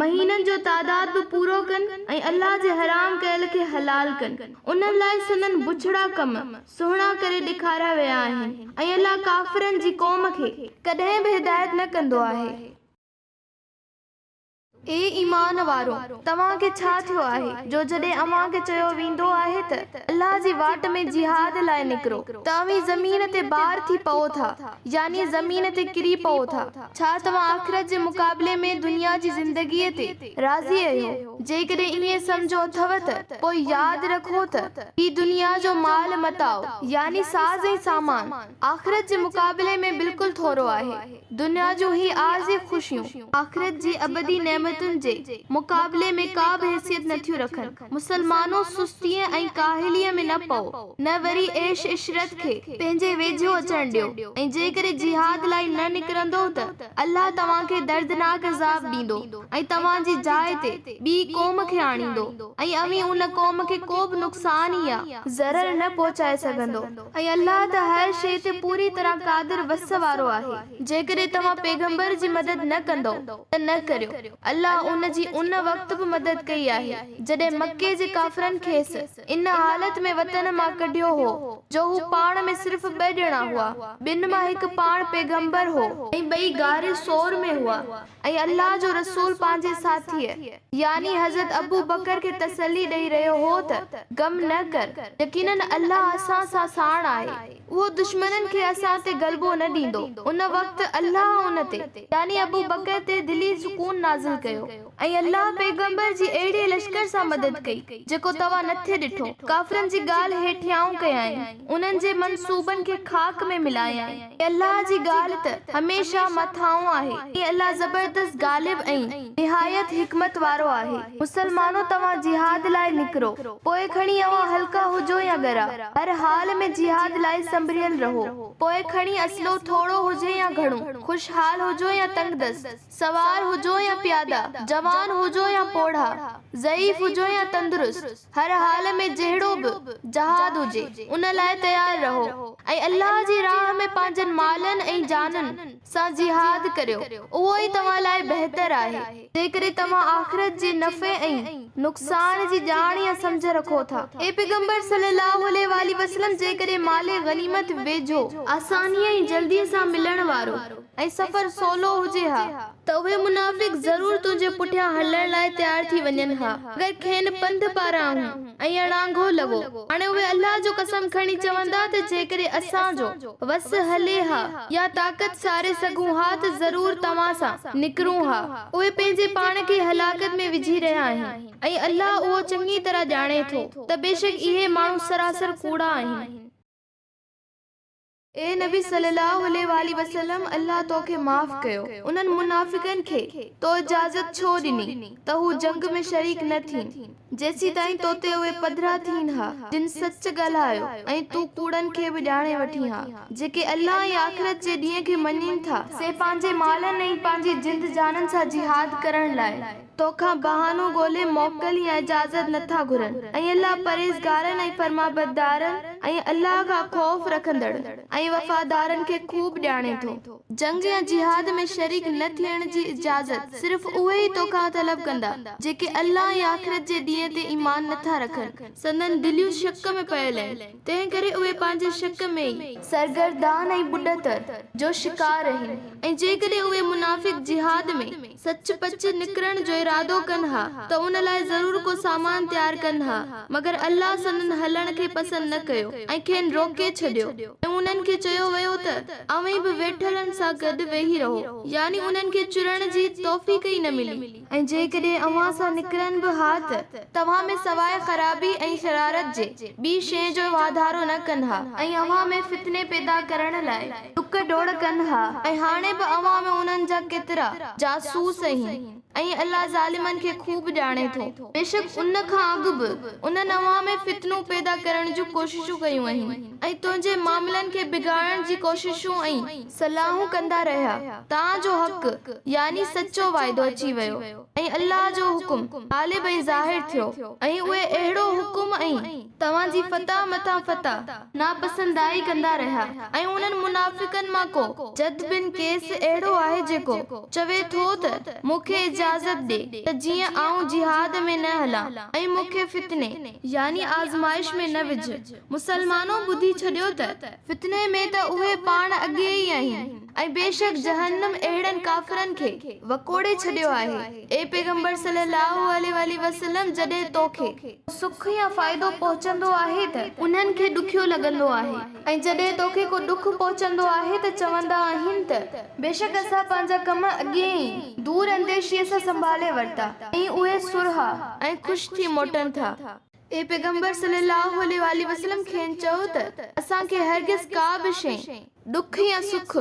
مهينن جو تعداد به پورو ڪن ۽ الله جي حرام ڪيل کي حلال ڪن، انهن لاء سندن بڇڙا ڪم سهڻا ڪري ڏيکاريا ويا آهن ۽ الله ڪافرن جي قوم کي ڪڏهن به هدايت نه ڪندو آهي. اي ايمان وارو! توهان کي ڇا ٿيو آهي، جو جڏهن اوهان کي چيو ويندو آهي ته، الله جي واٽ ۾ جهاد لاء نڪرو، ته اوهين زمين تي بار ٿي پئو ٿا، يعني زمين تي ڪري پئو ٿا. ڇا توهان آخرت جي مقابلي ۾ دنيا جي زندگيء تي راضي اهيو؟ جيڪڏهن ائين سمجهو اٿو ته پوء ياد رکو ته هي دنيا جو مال متاع، يعني ساز ۽ سامان، آخرت جي مقابلي ۾ بلڪل ٿورو آهي. دنيا جون هي عارضي خوشيون آخرت جي ابدي نعمتن جي مقابلي ۾ ڪا به حيثيت نٿيون رکن. مسلمانو سستيء ۽ ڪاهليء ۾ نه پئو، نه وري عيش عشرت کي پنهنجي ويجهو اچڻ ڏيو ۽ جيڪڏهن جهاد لاء نه نڪرندؤ ته الله توهان کي دردناڪ عذاب ڏيندو ۽ توهان جي جاء تي ٻي قوم کي آڻيندو ۽ اوهين ان قوم کي ڪو به نقصان يا ضرر نه پهچائي سگهندؤ. ۽ الله ته هر شيء تي پوريء طرح قادر وس وارو آهي. جيڪڏهن توهان پيغمبر جي مدد نه ڪندؤ ته نه ڪريو. الله الله ان جي ان وقت به مدد ڪئي آهي، جڏهن مڪي جي ڪافرن کيس ان حالت ۾ وطن مان ڪڍيو هو، جو هو پاڻ ۾ صرف ٻه ڄڻا هئا، ٻن مان هڪ پاڻ پيغمبر هو، ۽ ٻئي غار ثور ۾ هئا، ۽ الله جو رسول پنهنجي ساٿيء، يعني حضرت ابوبڪر کي تسلي ڏئي رهيو هو ته، غم نه ڪر، يقيناً الله اسان سان ساڻ آهي، اهو دشمنن کي اسان تي غلبو نه ڏيندو. ان وقت الله ان تي، يعني ابوبڪر تي، دلي سڪون نازل ڪيو. ۽ الله پيغمبر جي اهڙي لشڪر سان مدد ڪئي، جيڪو توهان نه ٿي ڏٺو. ڪافرن جي ڳالهه هيٺيائون ڪيائين، انهن جي منصوبن کي خاڪ ۾ ملايائين. ۽ الله جي ڳالهه ته هميشه مٿانهون آهي، ۽ الله زبردست غالب ۽ نهايت حڪمت وارو آهي. مسلمانو! توهان جهاد لاء نڪرو، پوء کڻي اوهان هلڪا هجو يا ڳرا، هر حال ۾ جهاد لاء سنڀريل رهو، پوء کڻي اسلحو ٿورو هجي يا گهڻو، خوشحال هجو يا تنگدست، سوار هجو يا پيادا، جوان هجو يا پوڙها، ضعيف هجو يا تندرست، هر حال ۾ جهڙو به جهاد هجي، ان لاء تيار رهو ۽ الله جي راهه ۾ پنهنجن مالن ۽ جانن سان جهاد ڪريو، اهو ئي توهان لاء بهتر آهي، جيڪڏهن توهان آخرت جي نفعي ۽ نقصان جي ڄاڻ يا سمجهه رکو ٿا. اي پيغمبر صلّي اللّٰه عليه واٰله وسلّم جيڪڏهن مال غنيمت ويجهو، آسانيء ۽ جلديء سان ملڻ وارو ۽ سفر سولو هجي ها ته اهي منافق ضرور تنهنجي پٺيان هلڻ لاء تيار ٿي وڃن ها، مگر کين پنڌ پاراهون ۽ اڻانگهو لڳو. هاڻي اهي الله جو قسم کڻي چوندا ته جيڪڏهن اسان جو وس هلي ها يا طاقت ساري سگهون ها ته ضرور توهان سان نڪرون ها. اهي پنهنجي پاڻ کي هلاڪت ۾ وجهي رهيا آهن ۽ الله اهو چڱي طرح ڄاڻي ٿو ته بيشڪ اهي ماڻهو سراسر ڪوڙا آهن. اي نبي صلّي اللّٰه عليه واٰله وسلّم! الله تو کي معاف ڪيو، انهن منافقن کي تو اجازت ڇو ڏني ته هو جنگ ۾ شريڪ نه ٿين، جيسيتائين تو تي اهي پڌرا ٿين ها، جن سچ ڳالهايو ۽ تون ڪوڙن کي به ڄاڻي وٺين ها. جيڪي الله ۽ آخرت جي ڏينهن کي مڃين ٿا، سي پنهنجي مالن ۽ پنهنجي جند جانن سان جهاد ڪرڻ لاء توکان بهانو ڳولي موڪل يا اجازت نه ٿا گهرن ۽ الله پرهيزگارن ۽ فرمانبردارن ۽ الله کان خوف رکندڙ ۽ وفادارن کي خوب ڄاڻي ٿو. جنگ يا جهاد ۾ شريڪ نه ٿيڻ جي اجازت صرف اهي ئي توکان طلب ڪندا، جيڪي الله ۽ آخرت جي ڏينهن تي ايمان نه ٿا رکن. سندن دليون شڪ ۾ پيل آهن، تنهنڪري اهي پنهنجي شڪ ۾ ئي سرگردان ۽ ٻڏتر جو شڪار آهن ۽ جيڪڏهن اهي منافق جهاد ۾ سچ پچ نڪرڻ جو ارادو ڪن ها ته ان لاء ضرور ڪو سامان تيار ڪن ها، مگر الله سندن هلڻ کي پسند نه ڪيو ۽ کين روڪي ڇڏيو ۽ انهن کي چيو ويو ته اوهين به ويٺلن سان گڏ ويهي رهو، يعني انهن کي چرڻ جي توفيق ئي نه ملي. ۽ جيڪڏهن اوهان سان نڪرن به ها ته توهان ۾ سواء خرابي ۽ شرارت جي ٻي شيء جو واڌارو نه ڪن ها. ۽ اوهان ۾ فتني پيدا ڪرڻ لاء ڊڪ ڊوڙ ڪن ها ۽ هاڻي به اوهان ۾ انهن جا ڪيترا جاسوس آهن ۽ الله ظالمن کي خوب ڄاڻي ٿو. بيشڪ ان کان اڳ به انهن اوهان ۾ فتنو پيدا ڪرڻ جون ڪوششون ڪيون آهن ۽ تنهنجي معاملن کي بگاڙڻ جي ڪوششون ۽. صلاحون ڪندا رهيا، تان جو حق، يعني سچو وعدو، اچي ويو ۽ الله جو حڪم غالب ۽ ظاهر ٿيو ۽ اهي اهڙو حڪم ۽. توهان جي فتح مٿان فتح ناپسندائي ڪندا رهيا ۽ انهن منافقن مان ڪو، جد بن قيس، اهڙو آهي جيڪو، چوي ٿو ته، مون کي اجازت ڏي ته جيئن آئون جهاد ۾ نه هلان ۽ مون کي فتني، يعني آزمائش، ۾ نه وجهه. مسلمانو ٻڌي ڇڏيو ته فتني ۾ ته اهي پاڻ اڳي ئي آهن ۽ بيشڪ جهنم اهڙن ڪافرن کي وڪوڙي ڇڏيو آهي. اي پيغمبر صلي الله عليه واٰله وسلم جڏهن توکي. سک يا فائدو پهچندو آهي ته انهن کي ڏکيو لڳندو آهي ۽ جڏهن توکي ڪو ڏک پهچندو آهي ته چوندا آهن ته بيشڪ اسان پنهنجا ڪم اڳي ئي دور انديشيء سان سنڀالي ورتا ۽ اهي سرها ۽ خوش ٿي موٽن ٿا. اي پيغمبر صلّي اللّٰه عليه واٰله وسلّم کين چئو ته اسان کي هرگز ڪا به شيء، ڏک يا سک،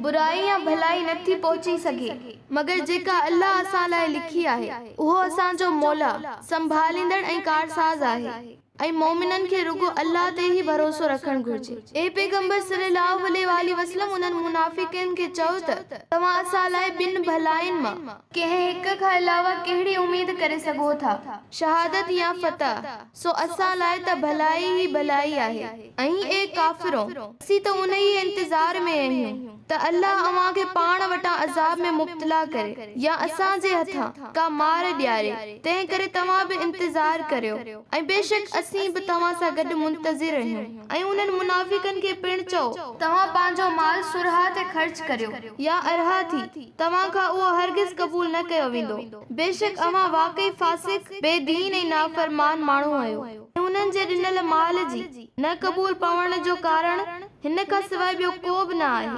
برائي يا ڀلائي نه ٿي پهچي سگهي، مگر جيڪا الله اسان لاء لکي آهي، اهو اسان جو مولا، سنڀاليندڙ ۽ ڪارساز آهي. ۽ مؤمنن کي رڳو الله تي ئي ڀروسو رکڻ گهرجي. اي پيغمبر صلّي اللّٰه عليه واٰله وسلّم انهن منافقين کي چئو ته توهان اسان لاء ٻن ڀلائين مان ڪنهن هڪ کان علاوه ڪهڙي اميد ڪري سگهو ٿا، شهادت يا فتح، سو اسان لاء ته ڀلائي ئي ڀلائي آهي ۽ اي ڪافرو! اسين ته انهيء انتظار ۾ آهيون ته الله اوهان کي پاڻ وٽان عذاب ۾ مبتلا ڪري يا اسان جي هٿان ڪا مار ڏياري، تنهنڪري توهان به انتظار ڪريو ۽ بيشڪ اسين به توهان سان گڏ منتظر آهيون. ۽ انهن منافقن کي پڻ چئو. توهان پنهنجو مال سرها تي خرچ ڪريو يا ارها ٿي، توهان کان اهو هرگز قبول نه ڪيو ويندو، بيشڪ اوهان واقعي فاسق، بي دين ۽ نافرمان ماڻهو آهيو. ۽ انهن جي ڏنل مال جي، نه قبول پوڻ جو ڪارڻ هن کان سواء ٻيو ڪو به نه آهي،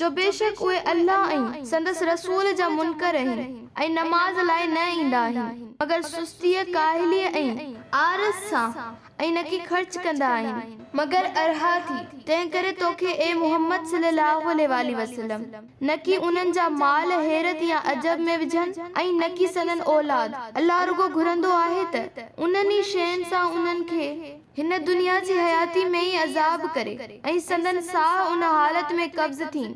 جو بيشڪ اهي الله ۽ سندس رسول جا منڪر آهن ۽ نماز لاء نه ايندا آهن، مگر سستيء، ڪاهليء ۽ آرس سان ۽ نڪي خرچ ڪندا آهن، مگر ارها ٿي، تنهنڪري توکي اي محمد صلّي اللّٰه عليه واٰله وسلّم! نڪي انهن جا مال حيرت يا عجب ۾ وجهن ۽ نڪي سندن اولاد، الله رڳو گهرندو آهي ته انهن ئي شين سان انهن کي، هن دنيا جي حياتي ۾ ئي عذاب ڪري ۽ سندن ساهه ان حالت ۾ قبض ٿين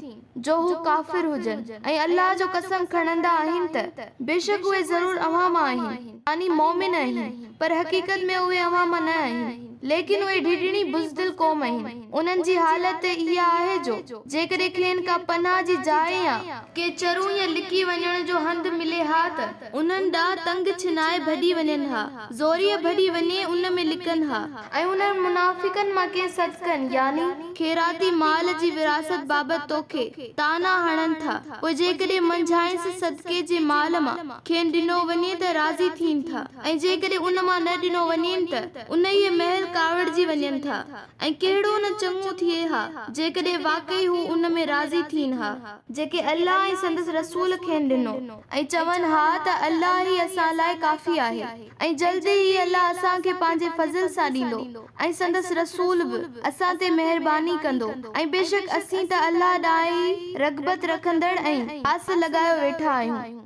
جو هو ڪافر هجن ۽ الله جو قسم کڻندا آهن ته بيشڪ اهي ضرور اوهان مان آهن يعني مؤمن آهن پر حقيقت ۾ اهي اوهان مان نه آهن ليڪن اهي ڊيڄڻي بزدل قوم آهن انهن جي حالت ته اها آهي جو جيڪڏهن کين ڪا پناهه جي جاء يا ڪي چرون يا لڪي وڃڻ جو هنڌ ملي ها ته انهن ڏانهن تنگ ڇنائي ڀڄي وڃن ها، زوريء ڀڄي وڃي ان ۾ لڪن ها. ۽ انهن منافقن مان ڪي صدقن، يعني خيراتي مال، جي ورهاست بابت توکي طعنا هڻن ٿا، پوء جيڪڏهن منجهانئس صدقي جي مال مان کين ڏنو وڃي ته راضي ٿين ٿا ۽ جيڪڏهن ان مان نه ڏنو وڃين ته انهيء مهل ڪاوڙجي وڃن ٿا. ۽ ڪهڙو نه چڱو ٿئي ها جيڪڏهن واقعي هو ان ۾ راضي ٿين ها جيڪي الله ۽ سندس رسول کين ڏنو ۽ چون ها ته الله ئي اسان لاء ڪافي آهي ۽ جلد ئي الله اسان کي پنهنجي فضل سان ڏيندو ۽ سندس رسول به اسان تي مهرباني ڪندو ۽ بيشڪ اسين ته الله ڏانهن ئي رغبت رکندڙ ۽ آس لڳايو ويٺا آهيون.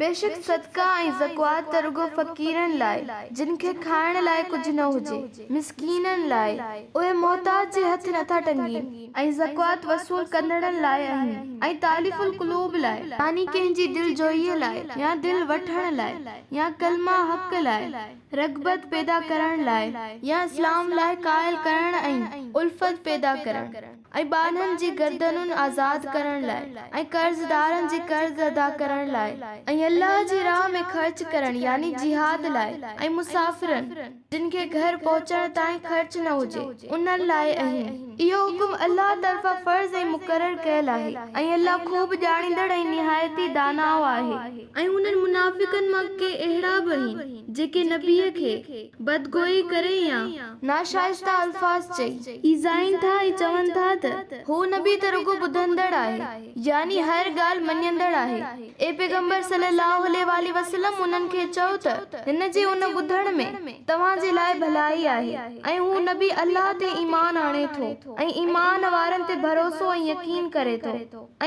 بيشڪ صدقا ۽ زڪوات ته رڳو فقيرن لاء، جن کي کائڻ لاء ڪجهه نه هجي، مسڪينن لاء، اهي محتاج جي هٿ نٿا ٽنگين، ۽ زڪوات وصول ڪندڙن لاء آهن، ۽ تاليف القلوب لاء، يعني ڪنهن جي دلجوئيء لاء يا دل وٺڻ لاء يا ڪلمه حق لاء رغبت پيدا ڪرڻ لاء يا اسلام لاء قائل ڪرڻ ۽ الفت پيدا ڪرڻ. ۽ ٻانهن جي گردنون آزاد ڪرڻ لاء، ۽ قرضدارن جي قرض ادا ڪرڻ لاء، ۽ الله جي راهه ۾ خرچ ڪرڻ يعني جهاد لاء، ۽ مسافرن، جن کي گهر پهچڻ تائين خرچ نه هجي، انهن لاء آهن. اهو حڪم الله طرفان فرض ۽ مقرر ڪيل آهي، ۽ الله خوب ڄاڻيندڙ ۽ نهايت ئي داناء آهي. ۽ انهن منافقن مان ڪي اهڙا به آهن، جيڪي نبيء کي، بدگوئي ڪري يا. ناشائسته الفاظ چئي، ايذائين ٿا ۽ چون ٿا ته، هو نبي ته رڳو ٻڌندڙ آهي، يعني هر ڳالهه مڃيندڙ آهي. اي پيغمبر صلّي اللّٰه عليه واٰله وسلّم انهن کي چئو ته، هن جي ان ٻڌڻ ۾ توهان جي لاء ڀلائي آهي ۽ هو نبي الله تي ايمان آڻي ٿو ۽ ايمان وارن تي ڀروسو ۽ يقين ڪري ٿو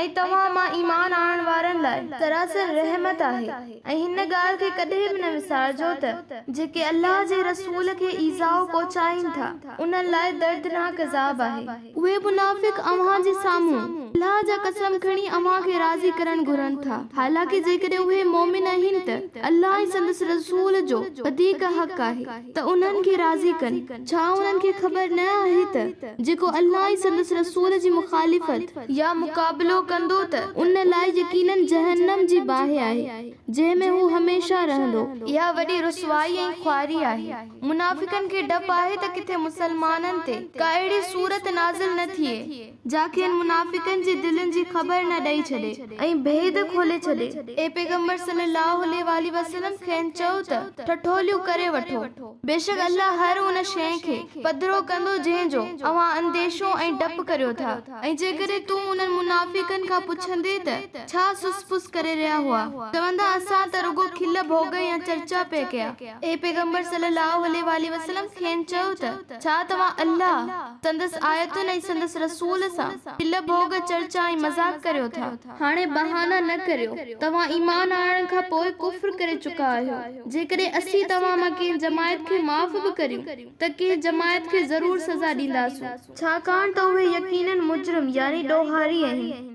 ۽ توهان مان ايمان آڻڻ وارن لاء سراسر رحمت آهي. ۽ هن ڳالهه کي ڪڏهن به نه وسارجو ته جيڪي الله جي رسول کي ايذاء پهچائين ٿا انهن لاء دردناڪ عذاب آهي. اهي منافق اوهان جي سامهون الله جا قسم کڻي اوهان کي راضي ڪرڻ گهرن ٿا، حالانڪه جيڪڏهن اهي مؤمن آهن ته الله ۽ سندس رسول جو وڌيڪ حق آهي ته انهن کي راضي ڪن، ڇا انهن کي خبر نه آهي ته جيڪو الله ۽ سندس رسول جي مخالفت يا مقابلو ڪندو ته ان لاء يقيناً جهنم جي باهه آهي، جنهن ۾ هو هميشه رهندو. اها وڏي رسوائي ۽ خواري آهي. منافقن کي ڊپ آهي ته ڪٿي مسلمانن تي ڪا اهڙي سورت نازل نه ٿئي، جا کين منافقن جي دلين جي خبر نه ڏئي ڇڏي ۽ ڀيد کولي ڇڏي. اي پيغمبر صلّي اللّٰه عليه واٰله وسلّم کين چئو ته، ٺٺوليون ڪري وٺو. بيشڪ الله هر ان شيء کي پڌرو ڪندو جنهن جو اوهان انديشو ۽ ڊپ ڪريو ٿا ۽ جيڪڏهن تون انهن منافقن کان پڇندين ته ڇا سس پس ڪري رهيا هئا؟ چوندا اسان ته رڳو کل ڀوڳ يا چرچا پئي ڪيا. اي پيغمبر صلّي اللّٰه عليه واٰله وسلّم کين چئو ته ڇا توهان الله، سندس آيتن ۽ سندس رسول سان کل ڀوڳ، چرچا ۽ مذاق ڪريو ٿا. هاڻي بهانا نه ڪريو، توهان ايمان آڻڻ کان پوء ڪفر ڪري چڪا آهيو. جيڪڏهن اسين توهان مان ڪنهن جماعت کي معاف به ڪريون ته ڪنهن جماعت کي ضرور سزا ڏينداسون. ڇاڪاڻ ته اهي يقيناً مجرم يعني ڏوهاري آهن.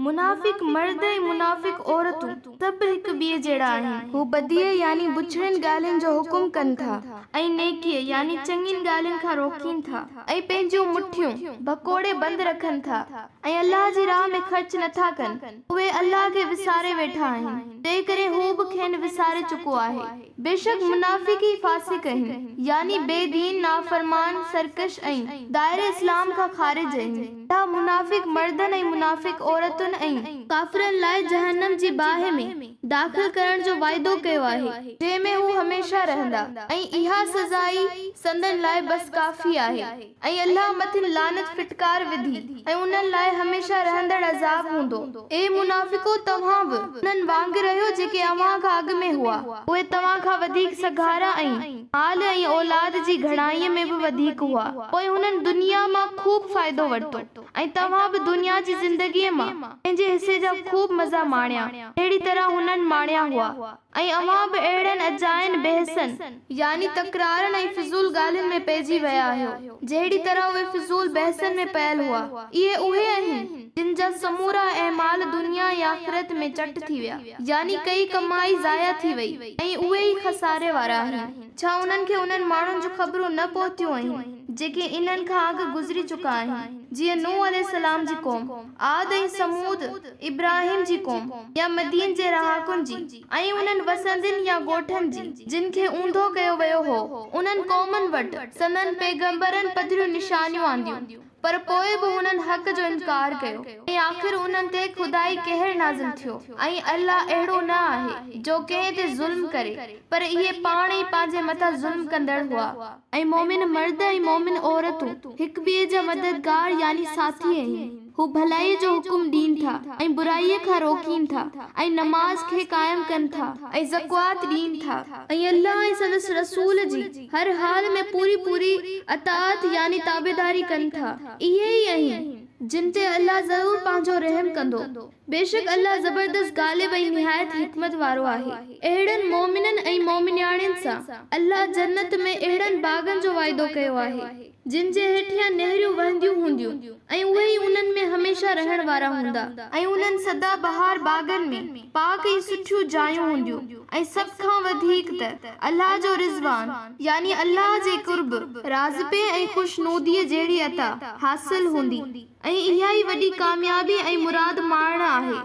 منافق مرد ۽ منافق عورتون سڀ هڪ ٻئي جهڙا آهن. هو بديء يعني بڇڙين ڳالهين جو حڪم ڪن ٿا ۽ نيڪيء يعني چڱين ڳالهين کان روڪين ٿا ۽ پنهنجون مٺيون ڀڪوڙي بند رکن ٿا ۽ الله جي راهه ۾ خرچ نٿا ڪن. اهي الله کي وساري ويٺا آهن، تنهنڪري هو به کين وساري چڪو آهي. بيشڪ منافق ئي فاسق آهن، يعني بي دين، نافرمان، سرڪش ۽ دائري اسلام کان خارج آهن. الله منافق مردن ۽ منافق عورتن ۽ ڪافرن لاء جهنم جي باهه ۾ داخل ڪرڻ جو وعدو ڪيو آهي، جنهن ۾ هو هميشه رهندا ۽ اها سزا ئي سندن لاء بس ڪافي آهي. ۽ الله مٿن لعنت ڦٽڪار وڌي ۽ انهن لاء هميشه رهندڙ عذاب هوندو. اي منافقو! توهان به انهن وانگر رهيو جيڪي اوهان کان اڳ ۾ هئا، اهي توهان کان وڌيڪ سگهارا ۽ مال ۽ اولاد جي گهڻائيء ۾ به وڌيڪ هئا، پوء هنن دنيا مان خوب فائدو ورتو ۽ توهان به دنيا جي زندگيء مان پنهنجي حصي جا خوب مزا ماڻيا، جهڙي طرح هنن ماڻيا هئا. ۽ اوهان به اهڙن اجاين بحثن، يعني تڪرارن ۽ فضول ڳالهين ۾ پئجي ويا آهيو، جهڙي طرح اهي فضول بحثن ۾ پيل هئا. اهي اهي آهن، جن جا سمورا اعمال دنيا ۽ آخرت ۾ چٽ ٿي ويا، يعني ڪئي ڪمائي ضايع ٿي وئي ۽ اهي ئي خساري وارا آهن. ڇا انهن کي انهن ماڻهن جون خبرون نه پهتيون آهن، جيڪي انهن کان اڳ گذري چڪا آهن، جيئن نوح عليه السلام جي قوم، عاد ۽ ثمود، ابراهيم جي قوم، يا مدين جي رهاڪن جي، ۽ انهن وسندين يا ڳوٺن جي، جن کي اونڌو ڪيو ويو هو، انهن قومن وٽ، سندن پيغمبرن پڌريون نشانيون آنديون، پر پوء به هنن حق جو انڪار ڪيو، ۽ آخر انهن تي خدائي قهر نازل ٿيو، ۽ الله اهڙو نه آهي، جو ڪنهن تي ظلم ڪري، پر اهي پاڻ ئي پنهنجي مٿان ظلم ڪندڙ هئا. ۽ مؤمن مرد ۽ مؤمن عورتون هڪ ٻئي جا مددگار يعني ساٿي آهن. هو ڀلائيء جو حڪم ڏين ٿا ۽ برائيء کان روڪين ٿا ۽ نماز کي قائم ڪن ٿا ۽ زڪوات ڏين ٿا ۽ الله ۽ سندس رسول جي هر حال ۾ پوري پوري اطاعت يعني تابعداري ڪن ٿا. اهي ئي آهن جن تي الله ضرور پنهنجو رحم ڪندو. بيشڪ الله زبردست غالب ۽ نهايت حڪمت وارو آهي. اهڙن مؤمنن ۽ مؤمنياڻين سان الله جنت ۾ اهڙن باغن جو وعدو ڪيو آهي، جن جي هيٺيان نهريون وهنديون هونديون ۽ اهي ئي انهن ۾ هميشه رهڻ وارا هوندا. ۽ انهن سدا بهار باغن ۾ پاڪ ۽ سٺيون جايون هونديون ۽ سڀ کان وڌيڪ ته الله جو رضوان، يعني الله جي قرب، راضپي ۽ خوشنوديء جهڙي عطا، حاصل هوندي. ۽ اها ئي وڏي ڪاميابي ۽ مراد ماڻڻ آهي.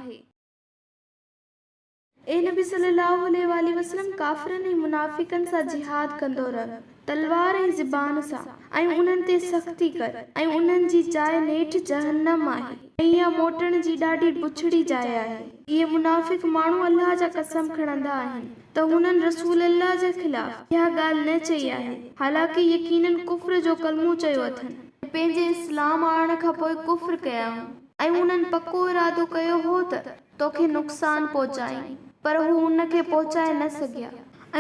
اي نبي صلّي اللّٰه عليه واٰله وسلّم! ڪافرن ۽ منافقن سان جهاد ڪندو رهه، تلوار ۽ زبان سان، ۽ انهن تي سختي ڪر، ۽ انهن جي جاء نيٺ جهنّم آهي، ۽ اها موٽڻ جي ڏاڍي بڇڙي جاء آهي. اهي منافق ماڻهو الله جا قسم کڻندا آهن ته هنن رسول الله جي خلاف اها ڳالهه نه چئي آهي، حالانڪه يقيناً ڪفر جو ڪلمو چيو اٿن. ۽ پنهنجي اسلام آڻڻ کان پوء ڪفر ڪيائون ۽ انهن پڪو ارادو ڪيو هو ته توکي نقصان پهچائين پر هو ان کي پهچائي نه سگهيا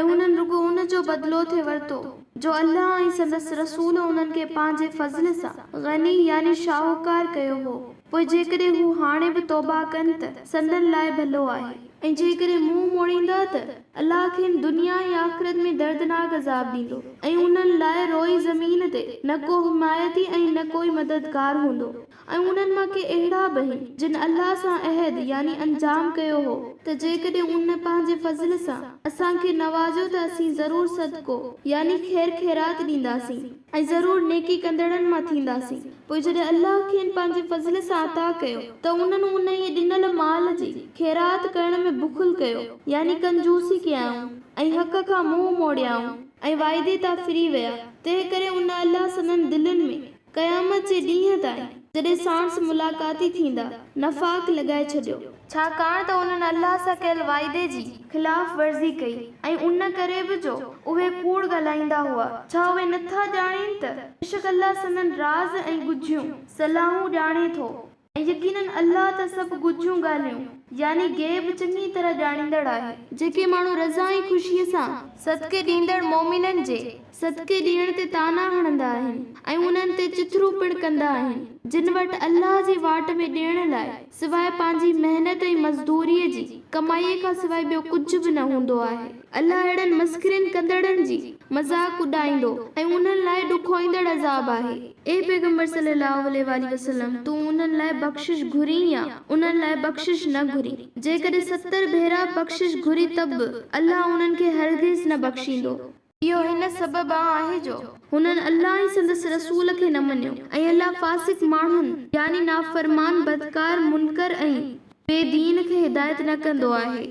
۽ انهن رڳو ان جو بدلو ٿي ورتو جو الله ۽ سندس رسول انهن کي پنهنجي فضل سان غني يعني شاهوڪار ڪيو هو پوء جيڪڏهن هو هاڻي به توبه ڪن ته سندن لاء ڀلو آهي ۽ جيڪڏهن منهن موڙيندا ته الله کين دنيا ۽ آخرت ۾ دردناڪ عذاب ڏيندو ۽ انهن لاء روئي زمين تي نه ڪو حمايتي ۽ نه ڪوئي مددگار هوندو ۽ انهن مان ڪي اهڙا به آهن جن الله سان عهد يعني انجام ڪيو هو ته جيڪڏهن ان پنهنجي فضل سان اسان کي نوازيو ته اسين ضرور صدقو يعني خير خيرات ڏينداسين ۽ ضرور نيڪي ڪندڙن مان ٿينداسين. پوء جڏهن الله کين پنهنجي فضل سان عطا ڪيو ته انهن انهيء ڏنل مال جي خيرات ڪرڻ ۾ بخل ڪيو، يعني ڪنجوسي ڪيائون، ۽ حق کان منهن موڙيائون ۽ واعدي تان ڦري ويا، تنهنڪري ان الله سندن دلين ۾ قيامت جي ڏينهن تائين، جڏهن ساڻس ملاقاتي ٿيندا، نفاق لڳائي ڇڏيو. ڇاڪاڻ ته انهن الله سان ڪيل واعدي جي خلاف ورزي ڪئي ۽ ان ڪري به جو اهي ڪوڙ ڳالهائيندا هئا. ڇا اهي نٿا ڄاڻين ته بيشڪ الله سندن راز ۽ ڳجهيون صلاحون ڄاڻي ٿو ۽ يقيناً الله ته سڀ ڳجهيون ڳالهيون، يعني غيب، چڱي طرح ڄاڻيندڙ آهي. جيڪي ماڻهو رضا ۽ خوشيء سان صدقي ڏيندڙ مؤمنن جي صدقي ڏيڻ تي طعنا هڻندا آهن ۽ انهن تي چٿرون پڻ ڪندا آهن، جن وٽ الله جي واٽ ۾ ڏيڻ لاء سواء پنهنجي محنت ۽ مزدوريء جي ڪمائيء کان سواء ٻيو ڪجهه به نه هوندو آهي. الله اهڙن مسخرين ڪندڙن جي مذاق اڏائيندو ۽ انهن لاء ڏکوئيندڙ عذاب آهي. اي پيغمبر صلّي اللّٰه عليه واٰله وسلّم! تون انهن لاء بخشش گهرين يا انهن لاء بخشش نه گهرين، جيڪڏهن 70 ڀيرا بخشش گهرين ته به الله انهن کي هرگز نه بخشيندو. اهو هن سببان آهي جو هنن الله ۽ سندس رسول کي نه مڃيو ۽ الله فاسق ماڻهن يعني نافرمان، بدڪار، منڪر ۽ بي دين کي هدايت نه ڪندو آهي.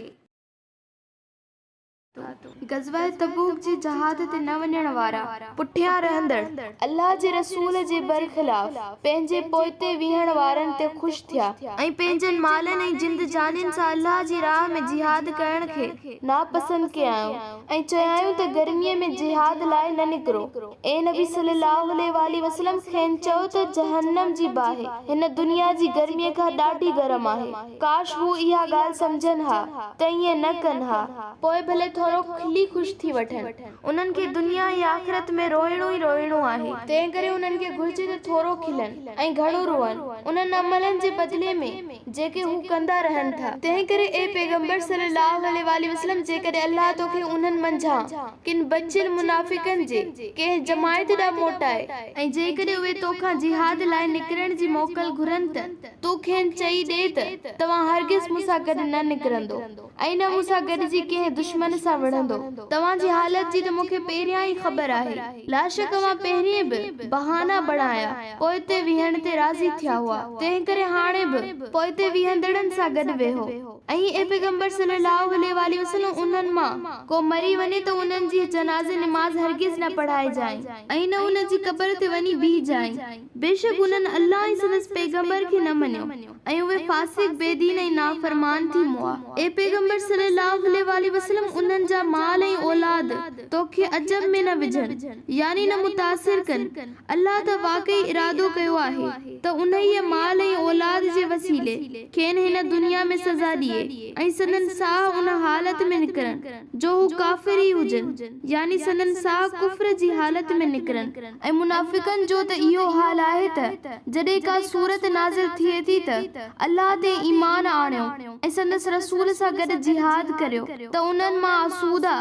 غزوه تبوڪ جي جهاد تي نه وڃڻ وارا، پٺيان رهندڙ، الله جي رسول جي برخلاف پنهنجي پوئتي ويهڻ وارن تي خوش ٿيا. ۽ پنهنجن مالن ۽ جند جانين سان الله جي راهه ۾ جهاد ڪرڻ کي ناپسند ڪيائون ۽ چيائون ته گرميء ۾ جهاد لاء نه نڪرو. اي نبي صلّي اللّٰه عليه واٰله وسلّم کين چئو ته جهنّم جي باهه هن دنيا جي گرميء کان ڏاڍي گرم آهي. ڪاش هو اها ڳالهه سمجهن ها ته ائين نه ڪن ها. پوء ڀلي ٿورو کلي خوش ٿي وٺن. انهن کي دنيا ۽ آخرت ۾ روئڻو ئي روئڻو آهي. تنهنڪري انهن کي گهرجي ته ٿورو کلن ۽ گهڻو روئن، انهن عملن جي بدلي ۾ جيڪي هو ڪندا رهن ٿا. تنهنڪري اي پيغمبر صلّي اللّٰه عليه واٰله وسلّم جيڪڏهن الله توکي انهن منجهان ڪن بچيل منافقن جي ڪنهن جماعت ڏانهن موٽائي، ۽ جيڪڏهن اهي توکان جهاد لاء نڪرڻ جي موڪل گهرن ته تون کين چئي ڏي ته توهان هرگز مون سان گڏ نه نڪرندو ۽ نه مون سان گڏجي ڪنهن دشمن سان وڙهندو. توهان جي حالت جي ته مون کي پهريان ئي خبر آهي. لاشڪ اوهان پهرين به بهانا بڻايا پوئتي ويهڻ تي راضي ٿيا هئا، تنهنڪري هاڻي به پوئتي ويهندڙن سان گڏ ويهو. ۽ اي پيغمبر صلّي اللّٰه عليه واٰله وسلّم انهن مان ڪو مري وڃي ته انهن جي جنازي نماز هرگز نه پڙهائجانء ۽ نه انهن جي قبر تي وڃي بيهجانء، بيشڪ انهن الله ۽ سندس پيغمبر کي نه مڃيو ۽ اهي فاسق، بي دين ۽ نافرمان ٿي مئا. اي پيغمبر صلّي اللّٰه عليه واٰله وسلّم انهن جا مال ۽ اولاد توکي عجب ۾ نه وجهن يعني نه متاثر ڪن، الله ته واقعي ارادو ڪيو آهي ته انهيء مال ۽ اولاد جي وسيلي کين هن دنيا ۾ سزا ڏئي ۽ سندن ساهه ان حالت ۾ نڪرن جو هو ڪافر ئي هجن يعني سندن ساهه ڪفر جي حالت ۾ نڪرن. ۽ منافقن جو ته اهو حال آهي ته جڏهن ڪا سورت نازل ٿئي ٿي ته الله تي ايمان آڻيو ۽ سندس رسول سان گڏ جهاد ڪريو ته انهن مان آسودا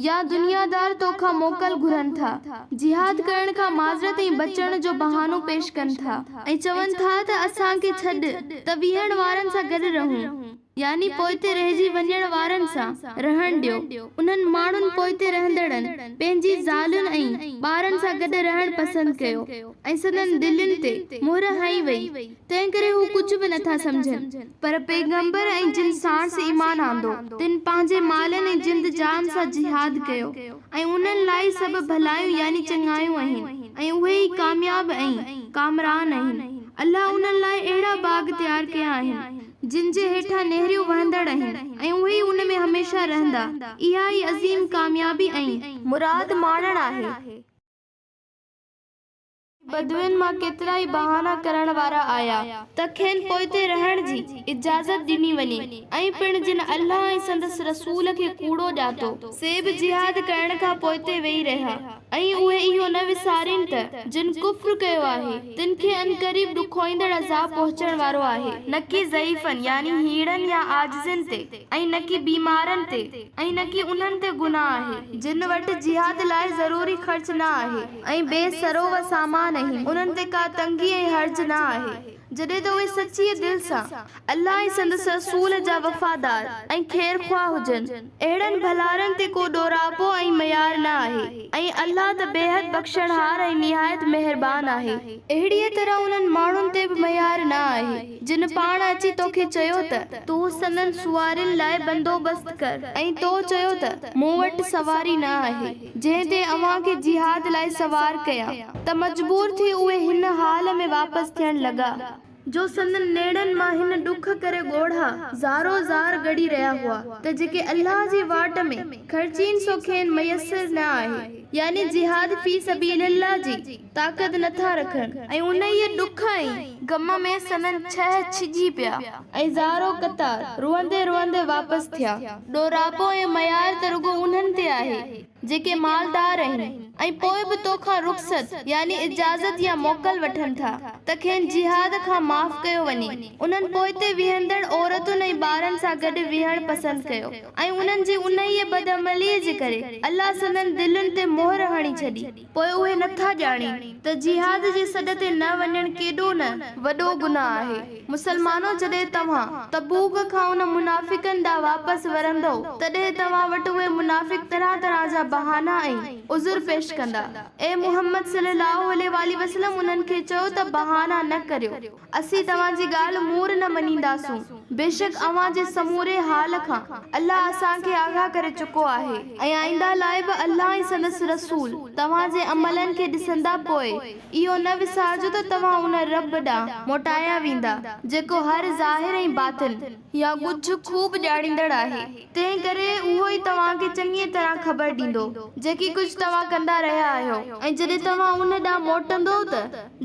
يا دنيادار توکان موڪل گهرن ٿا، جهاد ڪرڻ کان معذرت ۽ بچڻ جو بهانو پيش ڪن ٿا ۽ چون ٿا ته اسان کي ڇڏ ته ويهڻ وارن سان گڏ رهون، يعني پوئتي رهجي وڃڻ وارن سان رهڻ ڏيو، انهن ماڻهن پوئتي رهندڙن پنهنجي زالن ۽ ٻارن سان گڏ رهڻ پسند ڪيو ۽ سندن دلين تي مهر هنئي وئي، تنهنڪري هو ڪجهه به نٿا سمجهن. پر پيغمبر ۽ جن ساڻس ايمان آندو، تن پنهنجي مالن ۽ جند جان سان جهاد ڪيو ۽ انهن لاء ئي سڀ ڀلايون يعني چڱايون آهن ۽ اهي ئي ڪامياب ۽ ڪامران آهن. الله انهن لاء اهڙا باغ تيار ڪيا آهن، جن جي هيٺان نهريون وهندڙ آهن ۽ اهي ئي ان ۾ هميشه رهندا. اها ئي عظيم ڪاميابي ۽. مراد ماڻڻ آهي. بدوين مان ڪيترائي بهانا ڪرڻ وارا آيا ته کين پوئتي رهڻ جي اجازت ڏني وڃي ۽ پڻ جن الله ۽ سندس رسول کي ڪوڙو ڄاتو، سي به جهاد ڪرڻ کان پوئتي ويهي رهيا ۽ اهي اهو نه وسارين ته جن ڪفر ڪيو آهي، تن کي عنقريب ڏکوئيندڙ عذاب پهچڻ وارو آهي. نڪي ضعيفن يعني هيڻن يا عاجزن تي ۽ نڪي بيمارن تي ۽ نڪي انهن تي گناهه آهي، جن وٽ جهاد لاء ضروري خرچ نه آهي ۽ بي سرو و سامان آهن، انهن تي ڪا تنگي ۽ حرج نه آهي، جڏهن ته اهي سچيء دل سان الله ۽ سندس رسول جا وفادار ۽ خيرخواهه هجن، اهڙن ڀلارن تي ڪو ڏوراپو ۽ ميار نه آهي ۽ الله ته بيحد بخشڻهار ۽ نهايت مهربان آهي. اهڙيء طرح انهن ماڻهن تي به ميار نه آهي، جن پاڻ اچي توکي چيو ته. تون سندن سوارين لاء بندوبست ڪر. ۽ تو چيو ته، مون وٽ سواري نه آهي، جنهن تي اوهان کي جهاد لاء سوار ڪيان، ته مجبور ٿي اهي هن حال ۾ واپس ٿيڻ لڳا، جو سندن نيڻن مان هن ڏک ڪري ڳوڙها زارو زار ڳڙي رهيا هئا ته جيڪي الله جي واٽ ۾ خرچين سو کين ميسر نه آهي، يعني جهاد في سبيل الله جي طاقت نه ٿا رکن. ۽ انهيء ڏک ۽ غم ۾ سندن ڇهه ڇڄي پيا ۽ زارو قطار روئندي روئندي واپس ٿيا. ڏوراپو ۽ ميار ته رڳو انهن تي آهي، جيڪي مالدار آهن ۽ پوء به تو کان رخصت يعني اجازت يا موڪل وٺن ٿا ته کين جهاد کان معاف ڪيو وڃي. انهن پوئتي ويهندڙ عورتن ۽ ٻارن سان گڏ ويهڻ پسند ڪيو ۽ انهن جي انهيء بدعمليء جي ڪري الله سندن دلين تي مهر هڻي ڇڏي. پوء اهي نٿا ڄاڻين ته جهاد جي سڏ تي نه وڃڻ ڪيڏو نه وڏو گناهه آهي. مسلمانو جڏهن توهان تبوڪ کان ان منافقن ڏانهن واپس ورندؤ تڏهن توهان وٽ اهي منافق طرح طرح جا بهانا ۽ عذر پيش ڪندا. اي محمد صلي الله عليه واٰله وسلم انهن کي چئو ته بهانا نه ڪريو. اسين توهان جي ڳالهه مور نه مڃينداسون، بيشڪ اوهان جي سموري حال کان الله اسان کي آگاهه ڪري چڪو آهي ۽ آئنده لاء به الله ۽ سندس رسول توهان جي عملن کي ڏسندا پوء اهو نه وسارجو ته توهان ان رب ڏانهن موٽايا ويندا جيڪو هر ظاهر ۽ باطن يا ڳجهه خوب ڄاڻيندڙ آهي، تنهن ڪري اهو ئي توهان کي چڱيء طرح خبر ڏيندو، جيڪي ڪجهه توهان ڪندا رهيا آهيو، ۽ جڏهن توهان ان ڏانهن موٽندؤ ته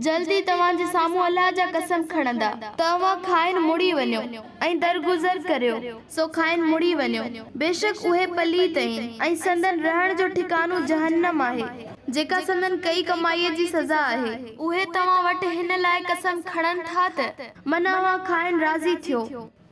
جلد ئي توهان جي سامهون الله جا قسم کڻندا ته اوهان کانئن مڙي وڃو ۽ درگذر ڪريو، سو کانئن مڙي وڃو، بيشڪ اهي پليت آهن ۽ سندن رهڻ جو ٺڪانو جهنم آهي، جيڪا سندن ڪئي ڪمائيء جي سزا آهي. اهي توهان وٽ هن لاء قسم کڻن ٿا ته. من اوهان کانئن راضي ٿيو،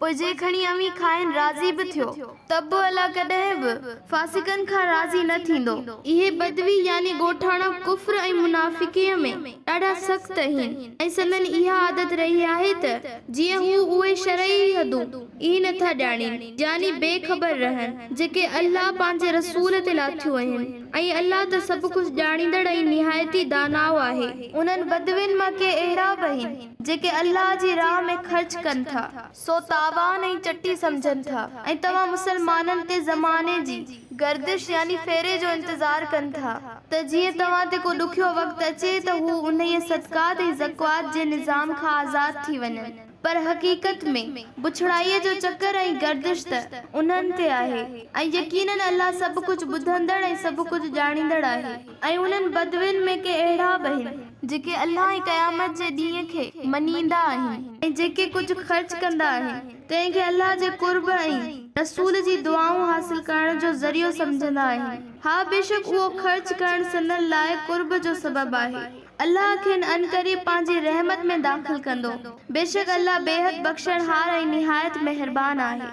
پوء جي کڻي اوهين کانئن راضي به ٿيو، ته به الله ڪڏهن به فاسقن کان راضي نه ٿيندو. اهي بدوي يعني ڳوٺاڻا ڪفر ۽ منافقيء ۾ ڏاڍا سخت آهن ۽ سندن اها عادت رهي آهي ته جيئن هو اهي شرعي حدون ئي نه ٿا ڄاڻين يعني بي خبر رهن جيڪي الله پنهنجي رسول تي لاٿيون آهن ۽ الله ته سڀ ڪجهه ڄاڻيندڙ ۽ نهايت ئي داناء آهي. انهن بدوين مان ڪي اهڙا به آهن جيڪي الله جي راهه ۾ خرچ ڪن ٿا، سو تاوان ۽ چٽي سمجهن ٿا ۽ توهان مسلمانن تي زماني جي گردش يعني ڦيري جو انتظار ڪن ٿا ته جيئن توهان تي ڪو ڏکيو وقت اچي ته هو انهيء صدقات ۽ زڪوات جي نظام کان آزاد ٿي وڃن پر حقيقت ۾ بڇڙائيء جو چڪر ۽ گردش ته انهن تي آهي ۽ يقيناً الله سڀ ڪجهه ٻڌندڙ ۽ سڀ ڪجهه ڄاڻيندڙ آهي. ۽ انهن بدوين ۾ ڪي اهڙا به آهن، جيڪي الله ۽ قيامت جي ڏينهن کي مڃيندا آهن ۽ جيڪي ڪجهه خرچ ڪندا آهن، تنهن کي الله جي قرب ۽ رسول جي دعائون حاصل ڪرڻ جو ذريعو سمجهندا آهن. ها بيشڪ اهو خرچ ڪرڻ سندن لاء قرب جو سبب آهي. الله کين عنقريب پنهنجي رحمت ۾ داخل ڪندو. بيشڪ الله بيحد بخشڻهار ۽ نهايت مهربان آهي.